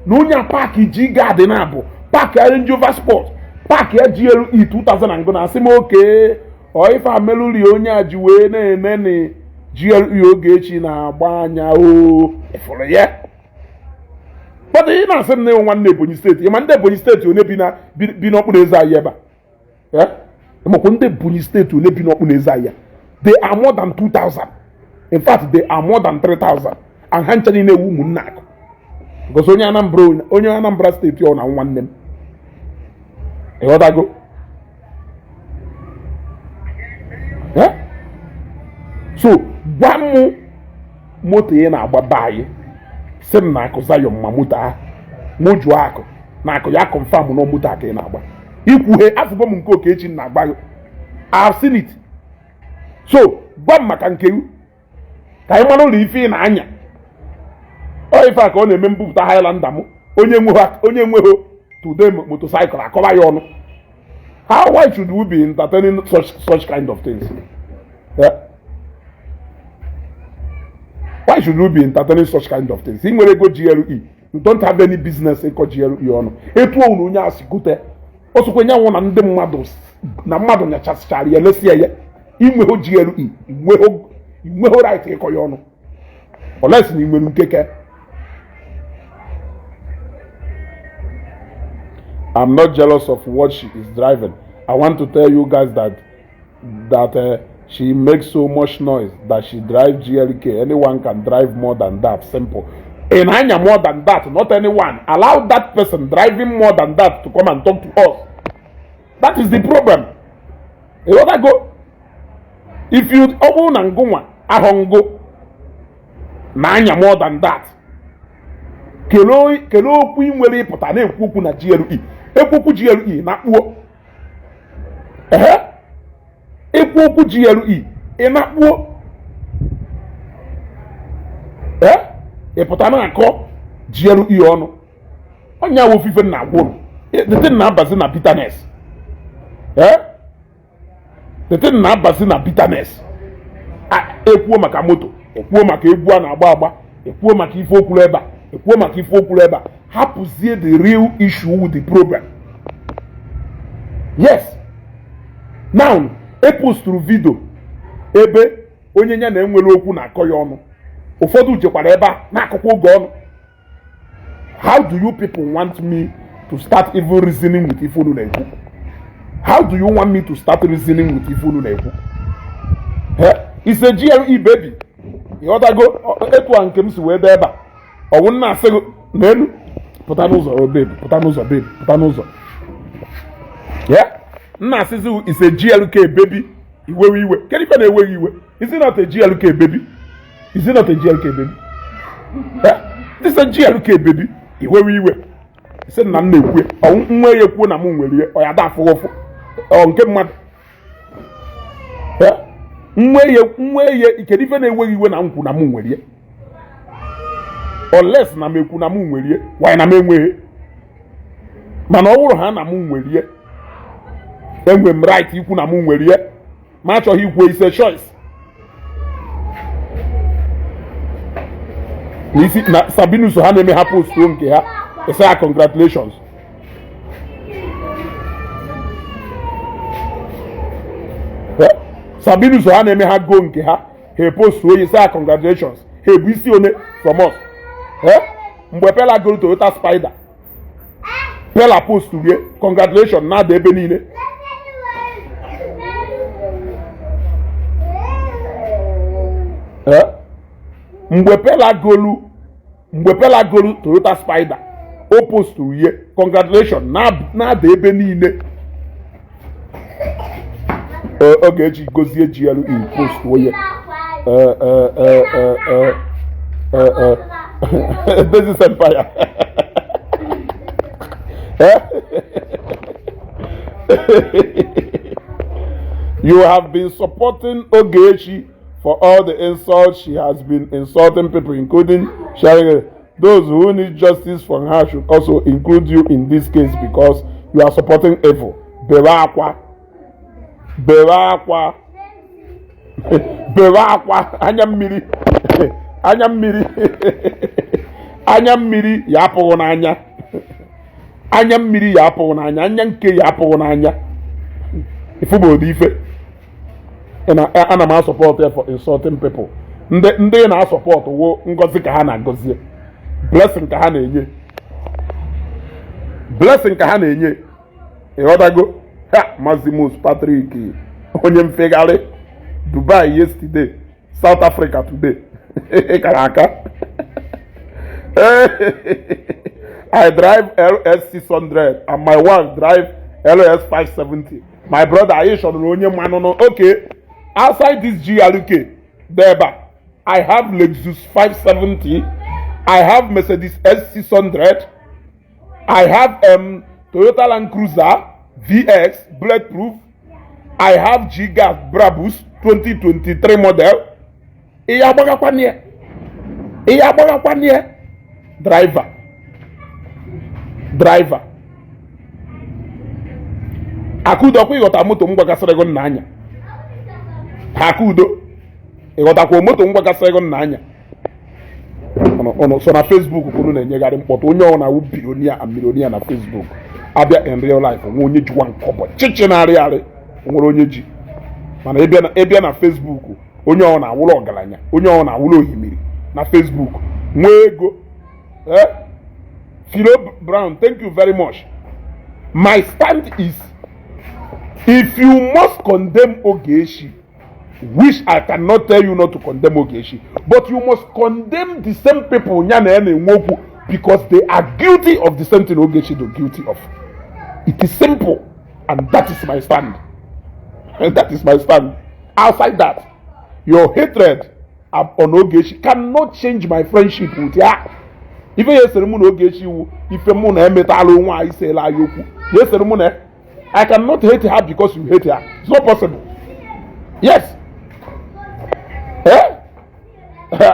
na onye a park ji gadị na abụ park ya Range Rover Sport, park ya GLE 2000 and na asị m oke ọ ife ameluri onye a ji wee na-ene na GLE Ogechi na-agba anya o ịfụrụ ya. But ị na-asị m na ịnwe nwanne Ebonyi State, ịma ndị Ebonyi State one bi na bi n'okpuru eze anyị ebe a? Ịmakwa ndị Ebonyi State one bi n'okpuru eze anyị? They are more than 2000. In fact, they are more than 3000, and ha ncha niile ewu ụmụnne akụ, because onye Anambra State ọ na nwanne m. Ịghọtago? Eh? So gwa m moto ị na-agba be anyị, sị m na akụ Zion ma moto ahụ. Mụ jụọ akụ na akụ ya confirm na moto a ka ị na-agba. Ikwughe afụgo m nke Okechi na-agba gị. I've seen it. So gwa m maka nke gị ka anyị mara ụlọ ife ị na-anya. Ọ ife a ka ọ na-eme mbupụta Highlander m. Onye nweghị today motorcycle akọba ya ọnụ. How, why should we be entertaining such kind of things? Yeah? Why should we be entertaining such kind of things? Ị nwere ego GLE, you don't have any business ịkọ GLE ọnụ. Etu ọnwụ onye a si gote o sokwe nyanwụ na ndị mmadụ na mmadụ nyachasịchara ya lesia ya. Inweghị GLE, inweghị right ịkọ ya ọnụ unless na ị nwere nkeke. I'm not jealous of what she is driving. I want to tell you guys that she makes so much noise that she drive GLK. Anyone can drive more than that. Simple. In Anya more than that, not anyone. Allow that person driving more than that to come and talk to us. That is the problem. You know that go? If you ọ bụrụ na ngụnwa ahọ ngụ na anya more than that, kelee okwu ị nwere ịpụta na-ekwu okwu na GLE, ekwu okwu GLE na kpuo ehe, ekwu okwu GLE ị na-akpuo ee, ịpụta na-akọ GLE ọnụ. Ọnya wụ ofufe na-agwụ ụnụ. The thing na-abazi na bitterness. Ee, the thing na-abazi na bitterness. Ekwuo maka moto, ekwuo maka egwu a na-agba agba, ekwuo maka ife okwuru ebe a, ekwuo maka ife okwuru ebe a, hapụzie the real issue with the problem. Yes, now eposturu video ebe onye ya na-enwere okwu na-akọ ya ọnụ. Ụfọdụ jekwara ebe a na-akọkwa oge ọnụ. How do you people want me to start even reasoning with ife unu na-ekwu? How do you want me to start reasoning with ife unu na-ekwu? Eh? It's a GLE baby. Ịghọtago? Etu a nke m si wee dee ebe a, ọwụ nna asị gị n'elu pụta n'ụzọ. Oh babe, pụta n'ụzọ. Babe, pụta n'ụzọ. Yeah, nna asịzi is a GLK baby, iwewe iwe. Kedu ife na-eweghị iwe? Is it not a GLK baby? Is it not a GLK baby? Yeah? This is a GLK baby. Iwewe iwe, sị na m na-ekwu ọ nwa ya ekwuo na m nwere ihe ọ ya da afụ ụfụ ọ nke mmadụ. Yeah? Nwe ya, kedu ife na-eweghị iwe na m kwu na m nwere ihe? Unless na m ekwu na m nwere ihe, why na m enweghị? Mana ọ bụrụ ha na m nwere ihe, enwe m right ikwu na m nwere ihe. Ma achọghị ikwu, is a choice. N'isi na Sabinus ha na-eme ha postuo nke ha, ị sị ya congratulations. Sabinus ha na-eme ha go nke ha, ha epostuo ya, sị ya congratulations. Ha ebu isi one from us. Mgbe Pela goro Toyota Spider, Pela posturie congratulations na-ada ebe niile. Mgbe Pela golu mgbe Pela golu Toyota Spider, o posturu ihe congratulation na-ada ebe niile. Ogechi gozie GLE post onye Business Empire. You have been supporting Ogechi for all the insults she has been insulting people, including sharing. Those who need justice from her should also include you in this case because you are supporting evil. Bere akwa. Bere akwa. Bere akwa. Anya mmiri. Anya mmiri. Anya mmiri ya apụghị n'anya. Anya mmiri ya apụghị n'anya. Anya nke ya apụghị n'anya. Ifubodo ife. Ana m asọpọtụ ya for insulting people. Ndị ndị na-asọpọtụ wo ngọzi ka ha na-agọzie, blessing ka ha na-enye, blessing ka ha na-enye. Ịghọtago? Ha Mazimus Patrick onye mfegharị Dubai yesterday, South Africa today. Kara aka. I drive LS 600 and my wife drive LS 570. My brother, anyị chọrọ onye mmanụ. Okay, outside this GLK debe, I have Lexus 570, I have Mercedes S600, I have Toyota Land Cruiser VX bulletproof, I have G-Gas Brabus 2023 model. Ihe agbagakwana ya, ihe agbagakwana ya. Driver, driver Akudo, ọkwa ịghọta moto m gwagasịrị gị nna anya. Akudo, ịghọtakwa moto m gwagasịrị gị nna anya. Ọnụ so na Facebook kwuru na-enyegharị mkpọtụ. Onye ọ na-awụ billionaire and millionaire na Facebook, abịa in real life, nwe onye jiwa nkọbọ chichi na-arị arị, nwere onye ji. Mana ịbịa na Facebook, onye ọ na-awụrụ ọgaranya, onye ọ na-awụrụ ohimiri na Facebook, nwee ego. Eh, Philo Brown, thank you very much. My stand is, if you must condemn Ogechi, which I cannot tell you not to condemn Ogechi, but you must condemn the same people nya na ya na-enwe okwu, because they are guilty of the same thing Ogechi do guilty of. It is simple, and that is my stand, and that is my stand. Outside that, your hatred on Ogechi cannot change my friendship with ya. Ife ya esere mụ na Ogechi iwu ife mụ na emetala onwe anyị seela anyị okwu ya esere mụ na I cannot hate her because you hate her. It's not possible. Yes, eh.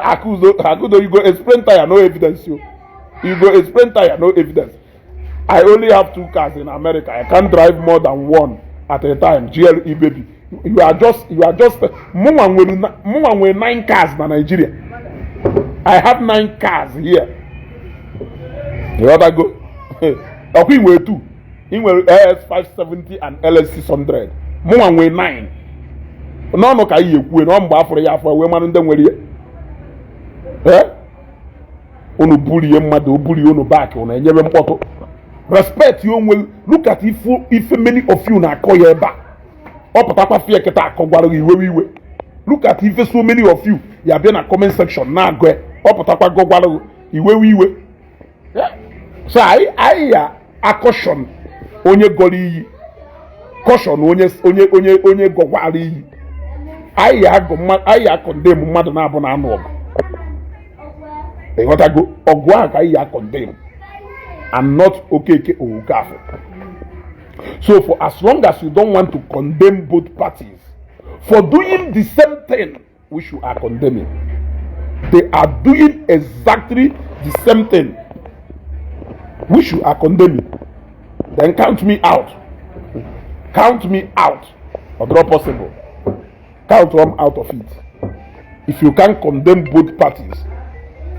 Akudo, Akudo, you go explain tire, no evidence. You go explain tire, no evidence. I only have two cars in America. I can't drive more than one at a time. GLE baby, you are just mụnwa nwere nine cars na Nigeria. I have nine cars here. Ịghọtago? Ọkwa ị nwere two, ị nwere LS 570 and LS 600. Mụnwa nwere nine. N'ọnụ ka anyị ekwue na ọ mgbe afọrọ ya afọ wee mara ndị nwere ihe. Ee, unu burie mmadụ, o burie unu back, unu enyebe mkpọtụ. Respect ya onwe. Look at ife ife many of you na-akọ ya ebe a. Ọ pụtakwa fie kịta akọ gwara gị iwe iwe. Look at ife so many of you ya bịa na comment section na-agụ ya. Ọ pụtakwa gọgwara gị iwe iwe. So anyị ya akọshọn onye gọrọ iyi, caution onye gọkwara iyi. Anyị ya agụ anyị ya a-condemn mmadụ na-abụ na anụ ọgụ. Ịghọtago? Ọgụ ahụ ka anyị ya a-condemn and not Okeke Okafọ. So for as long as you don't want to condemn both parties for doing the same thing which you are condemning, they are doing exactly the same thing which you are condemning, then count me out. Count me out. Ọ dịrọ possible. Count them out of it. If you can condemn both parties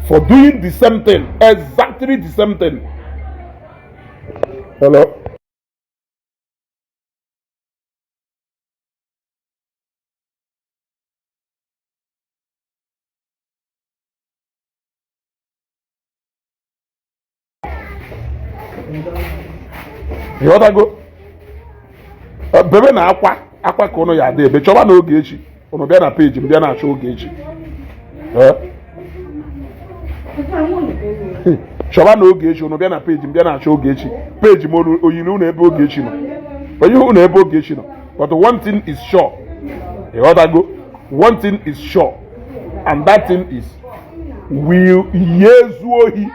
for doing the same thing, exactly the same thing. Hello? Ịghọtago? Bebe na akwa akwa ka ụnụ ya adị ebe chọba na Ogechi, ụnụ bịa na peji m bịa na-achọ Ogechi. Chọba na Ogechi, ụnụ bịa na peji m bịa na-achọ Ogechi. Peji m oyiri ụnụ ebe Ogechi nọ, onye ụnụ ebe Ogechi nọ. But one thing is sure, ịghọtago? One thing is sure, and that thing is will ihe ezu ohi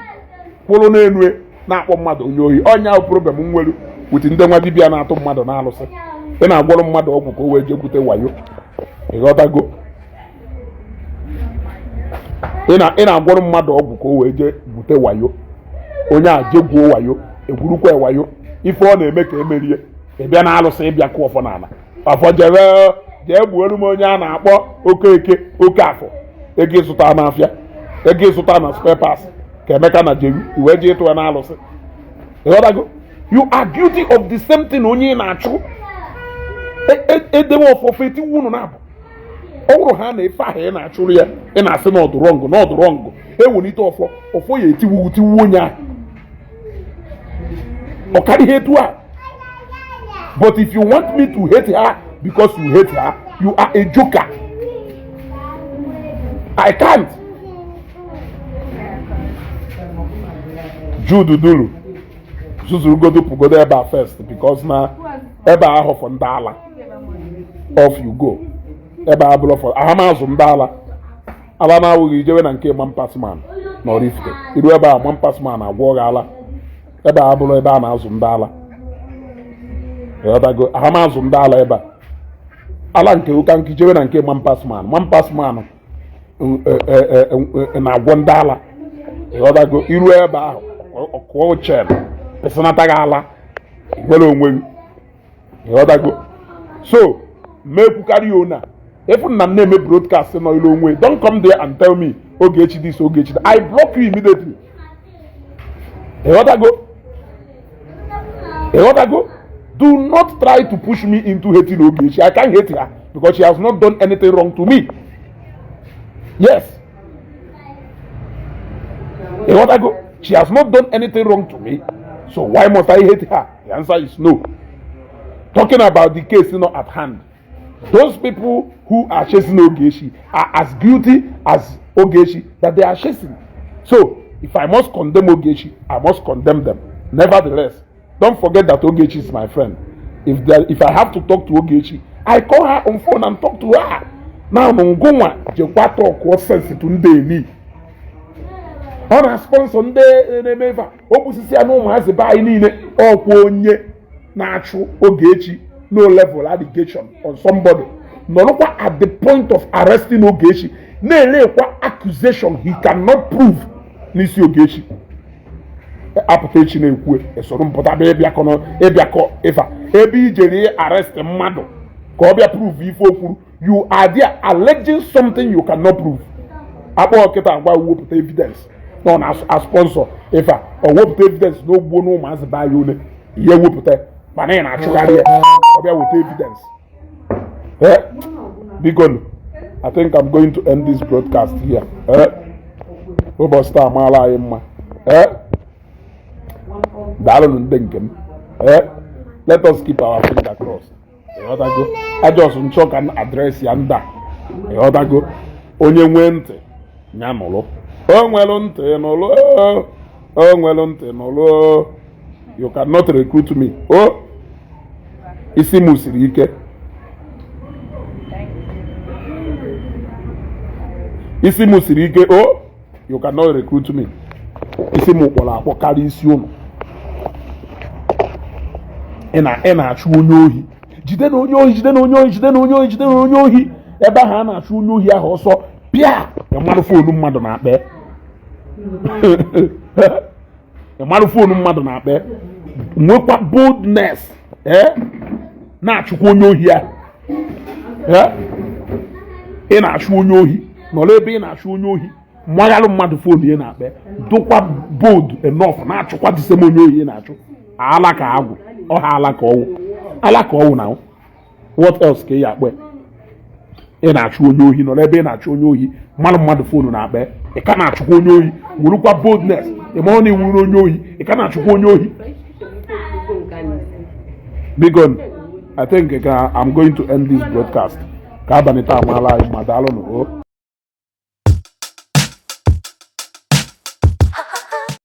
kwụrụ n'elu na-akpọ mmadụ onye ohi. Ọ nya problem m nwere with ndị nwa dibịa na-atụ mmadụ na-alụsị. Ị na-agwọrọ mmadụ ọgwụ ka o wee jekwute wayo, ịghọtago? Ị na-agwọrọ mmadụ ọgwụ ka o wee jee gwute wayo, onye a jee gwuo wayo, egwurukwa wayo, ife ọ na-eme ka emerie. Ị bịa na alụsị, ịbịa kụọ ọfọ n'ala, afọ jebe jee gbuoro m onye a na-akpọ Okeke oke afọ, ego ịzụta n'afịa, ego ịzụta na spare parts ka Emeka na jeru iwee jee ịtụ ya n'alụsị. Ịghọtago? You are guilty of the same thing onye ị na-achụ. Edewe ọfọfọ etiwu unu na-abụ ọ bụrụ ha na ife ahụ ị na-achụrụ ya, ị na-asị na ọdụ wrong, na ọdụ wrong, ewelite ọfọ, ọfọ ya etiwu tiwu onye ahụ, ọ karịghị etu a. But if you want me to hate her because you hate her, you are a joker. I can't. Jude Duru zuzurugodo pụgodo ebe a first, because na ebe a ahụ for ndị ala. Off you go. Ebe a bụrụ for ahamazụ ndị ala. Ala na-awụghị ijewe na nke Mampasman na Oraifite, iru ebe a Mampasman agwọ gị ala. Ebe a bụrụ ebe a na-azụ ndị ala, ịghọtago? Ahamazụ ndị ala ebe a, ala nke ụka nke ijewe na nke Mampasman, Mampasman na-agwọ ndị ala, ịghọtago? Iru ebe ahụ ọkụọ chen pesanata gị ala, nwere onwe gị, ịghọtago? So mekwukarị ona if na m na-eme broadcast nọ ilu onwe, don't come there and tell me Ogechi this, Ogechi that. I block you immediately. Ịghọtago? Ịghọtago? Do not try to push me into hating Ogechi. I can't hate her because she has not done anything wrong to me. Yes, ịghọtago? She has not done anything wrong to me, so why must I hate her? The answer is no. Talking about the case not at hand, those people who are chasing Ogechi are as guilty as Ogechi that they are chasing. So if I must condemn Ogechi, I must condemn them. Nevertheless, don't forget that Ogechi is my friend. If I have to talk to Ogechi, I call her on phone and talk to her. Now ngụnwa jekwa talk sense to ndị eni ọ na sponsor ndị na-eme ife a, o gbusisi ya na ụmụazị be anyị niile. Ọkwa onye na-achụ Ogechi, no level allegation on somebody, nọrọkwa at the point of arresting Ogechi, na-elekwa accusation he cannot prove n'isi Ogechi. Apụta echi na-ekwu esoro mpụta bịa ịbịakọ ịbịakọ ịfa ebe ijere arrest mmadụ ka ọ bịa prove ife o kwuru. You are there alleging something you cannot prove. Akpọ kịta agwa wepụta evidence na ọ na sponsor ife a, ọ wepụta evidence na ogbuo na ụmụazị be anyị ole ihe wepụta, mana ị na-achụgharị ya ọ bịa weta evidence. Eh, biko, I think I'm going to end this broadcast here. Eh, ụbọchị taa amaala anyị mma. Eh, daalụnụ ndị nke m. Eh, let us keep our finger crossed. Ịghọtago? A just nchọ ka m address ya ndị a, ịghọtago? Onye nwee ntị ya nụrụ, o nwere ntị nụrụ, o nwere ntị nụrụ. You cannot recruit me. O isi m siri ike, isi m siri ike. O you cannot recruit me. Isi m kpọrọ akpọ karịa isi ụnụ. Ị na-achụ onye ohi, jide na onye ohi, jide na onye ohi, jide na onye ohi, jide na onye ohi. Ebe ahụ a na-achụ onye ohi ahụ ọsọ pịa, ịmarụ phone mmadụ na-akpa, ịmarụ phone mmadụ na-akpa, nwekwa boldness, ee, na-achụkwa onye ohi ahụ. Ị na-achụ onye ohi, nọrọ ebe ị na-achụ onye ohi, maghalụ mmadụ phone ya na-akpa, dụkwa bold enough na-achụkwa the same onye ohi ị na-achụ. Ala ka agwụ ọha, ala ka ọwụ, ala ka ọwụ na what else ka ị ya akpọ ya? Ị na-achụ onye ohi, nọrọ ebe ị na-achụ onye ohi, mmadụ mmadụ phone na-akpa, ị ka na-achụkwa onye ohi, werukwa boldness. Ị ma ọ na-ewuru onye ohi, ị ka na-achụkwa onye ohi. Biko, I think ka I'm going to end this broadcast ka abalị taa maala anyị ma. Daalụnụ o.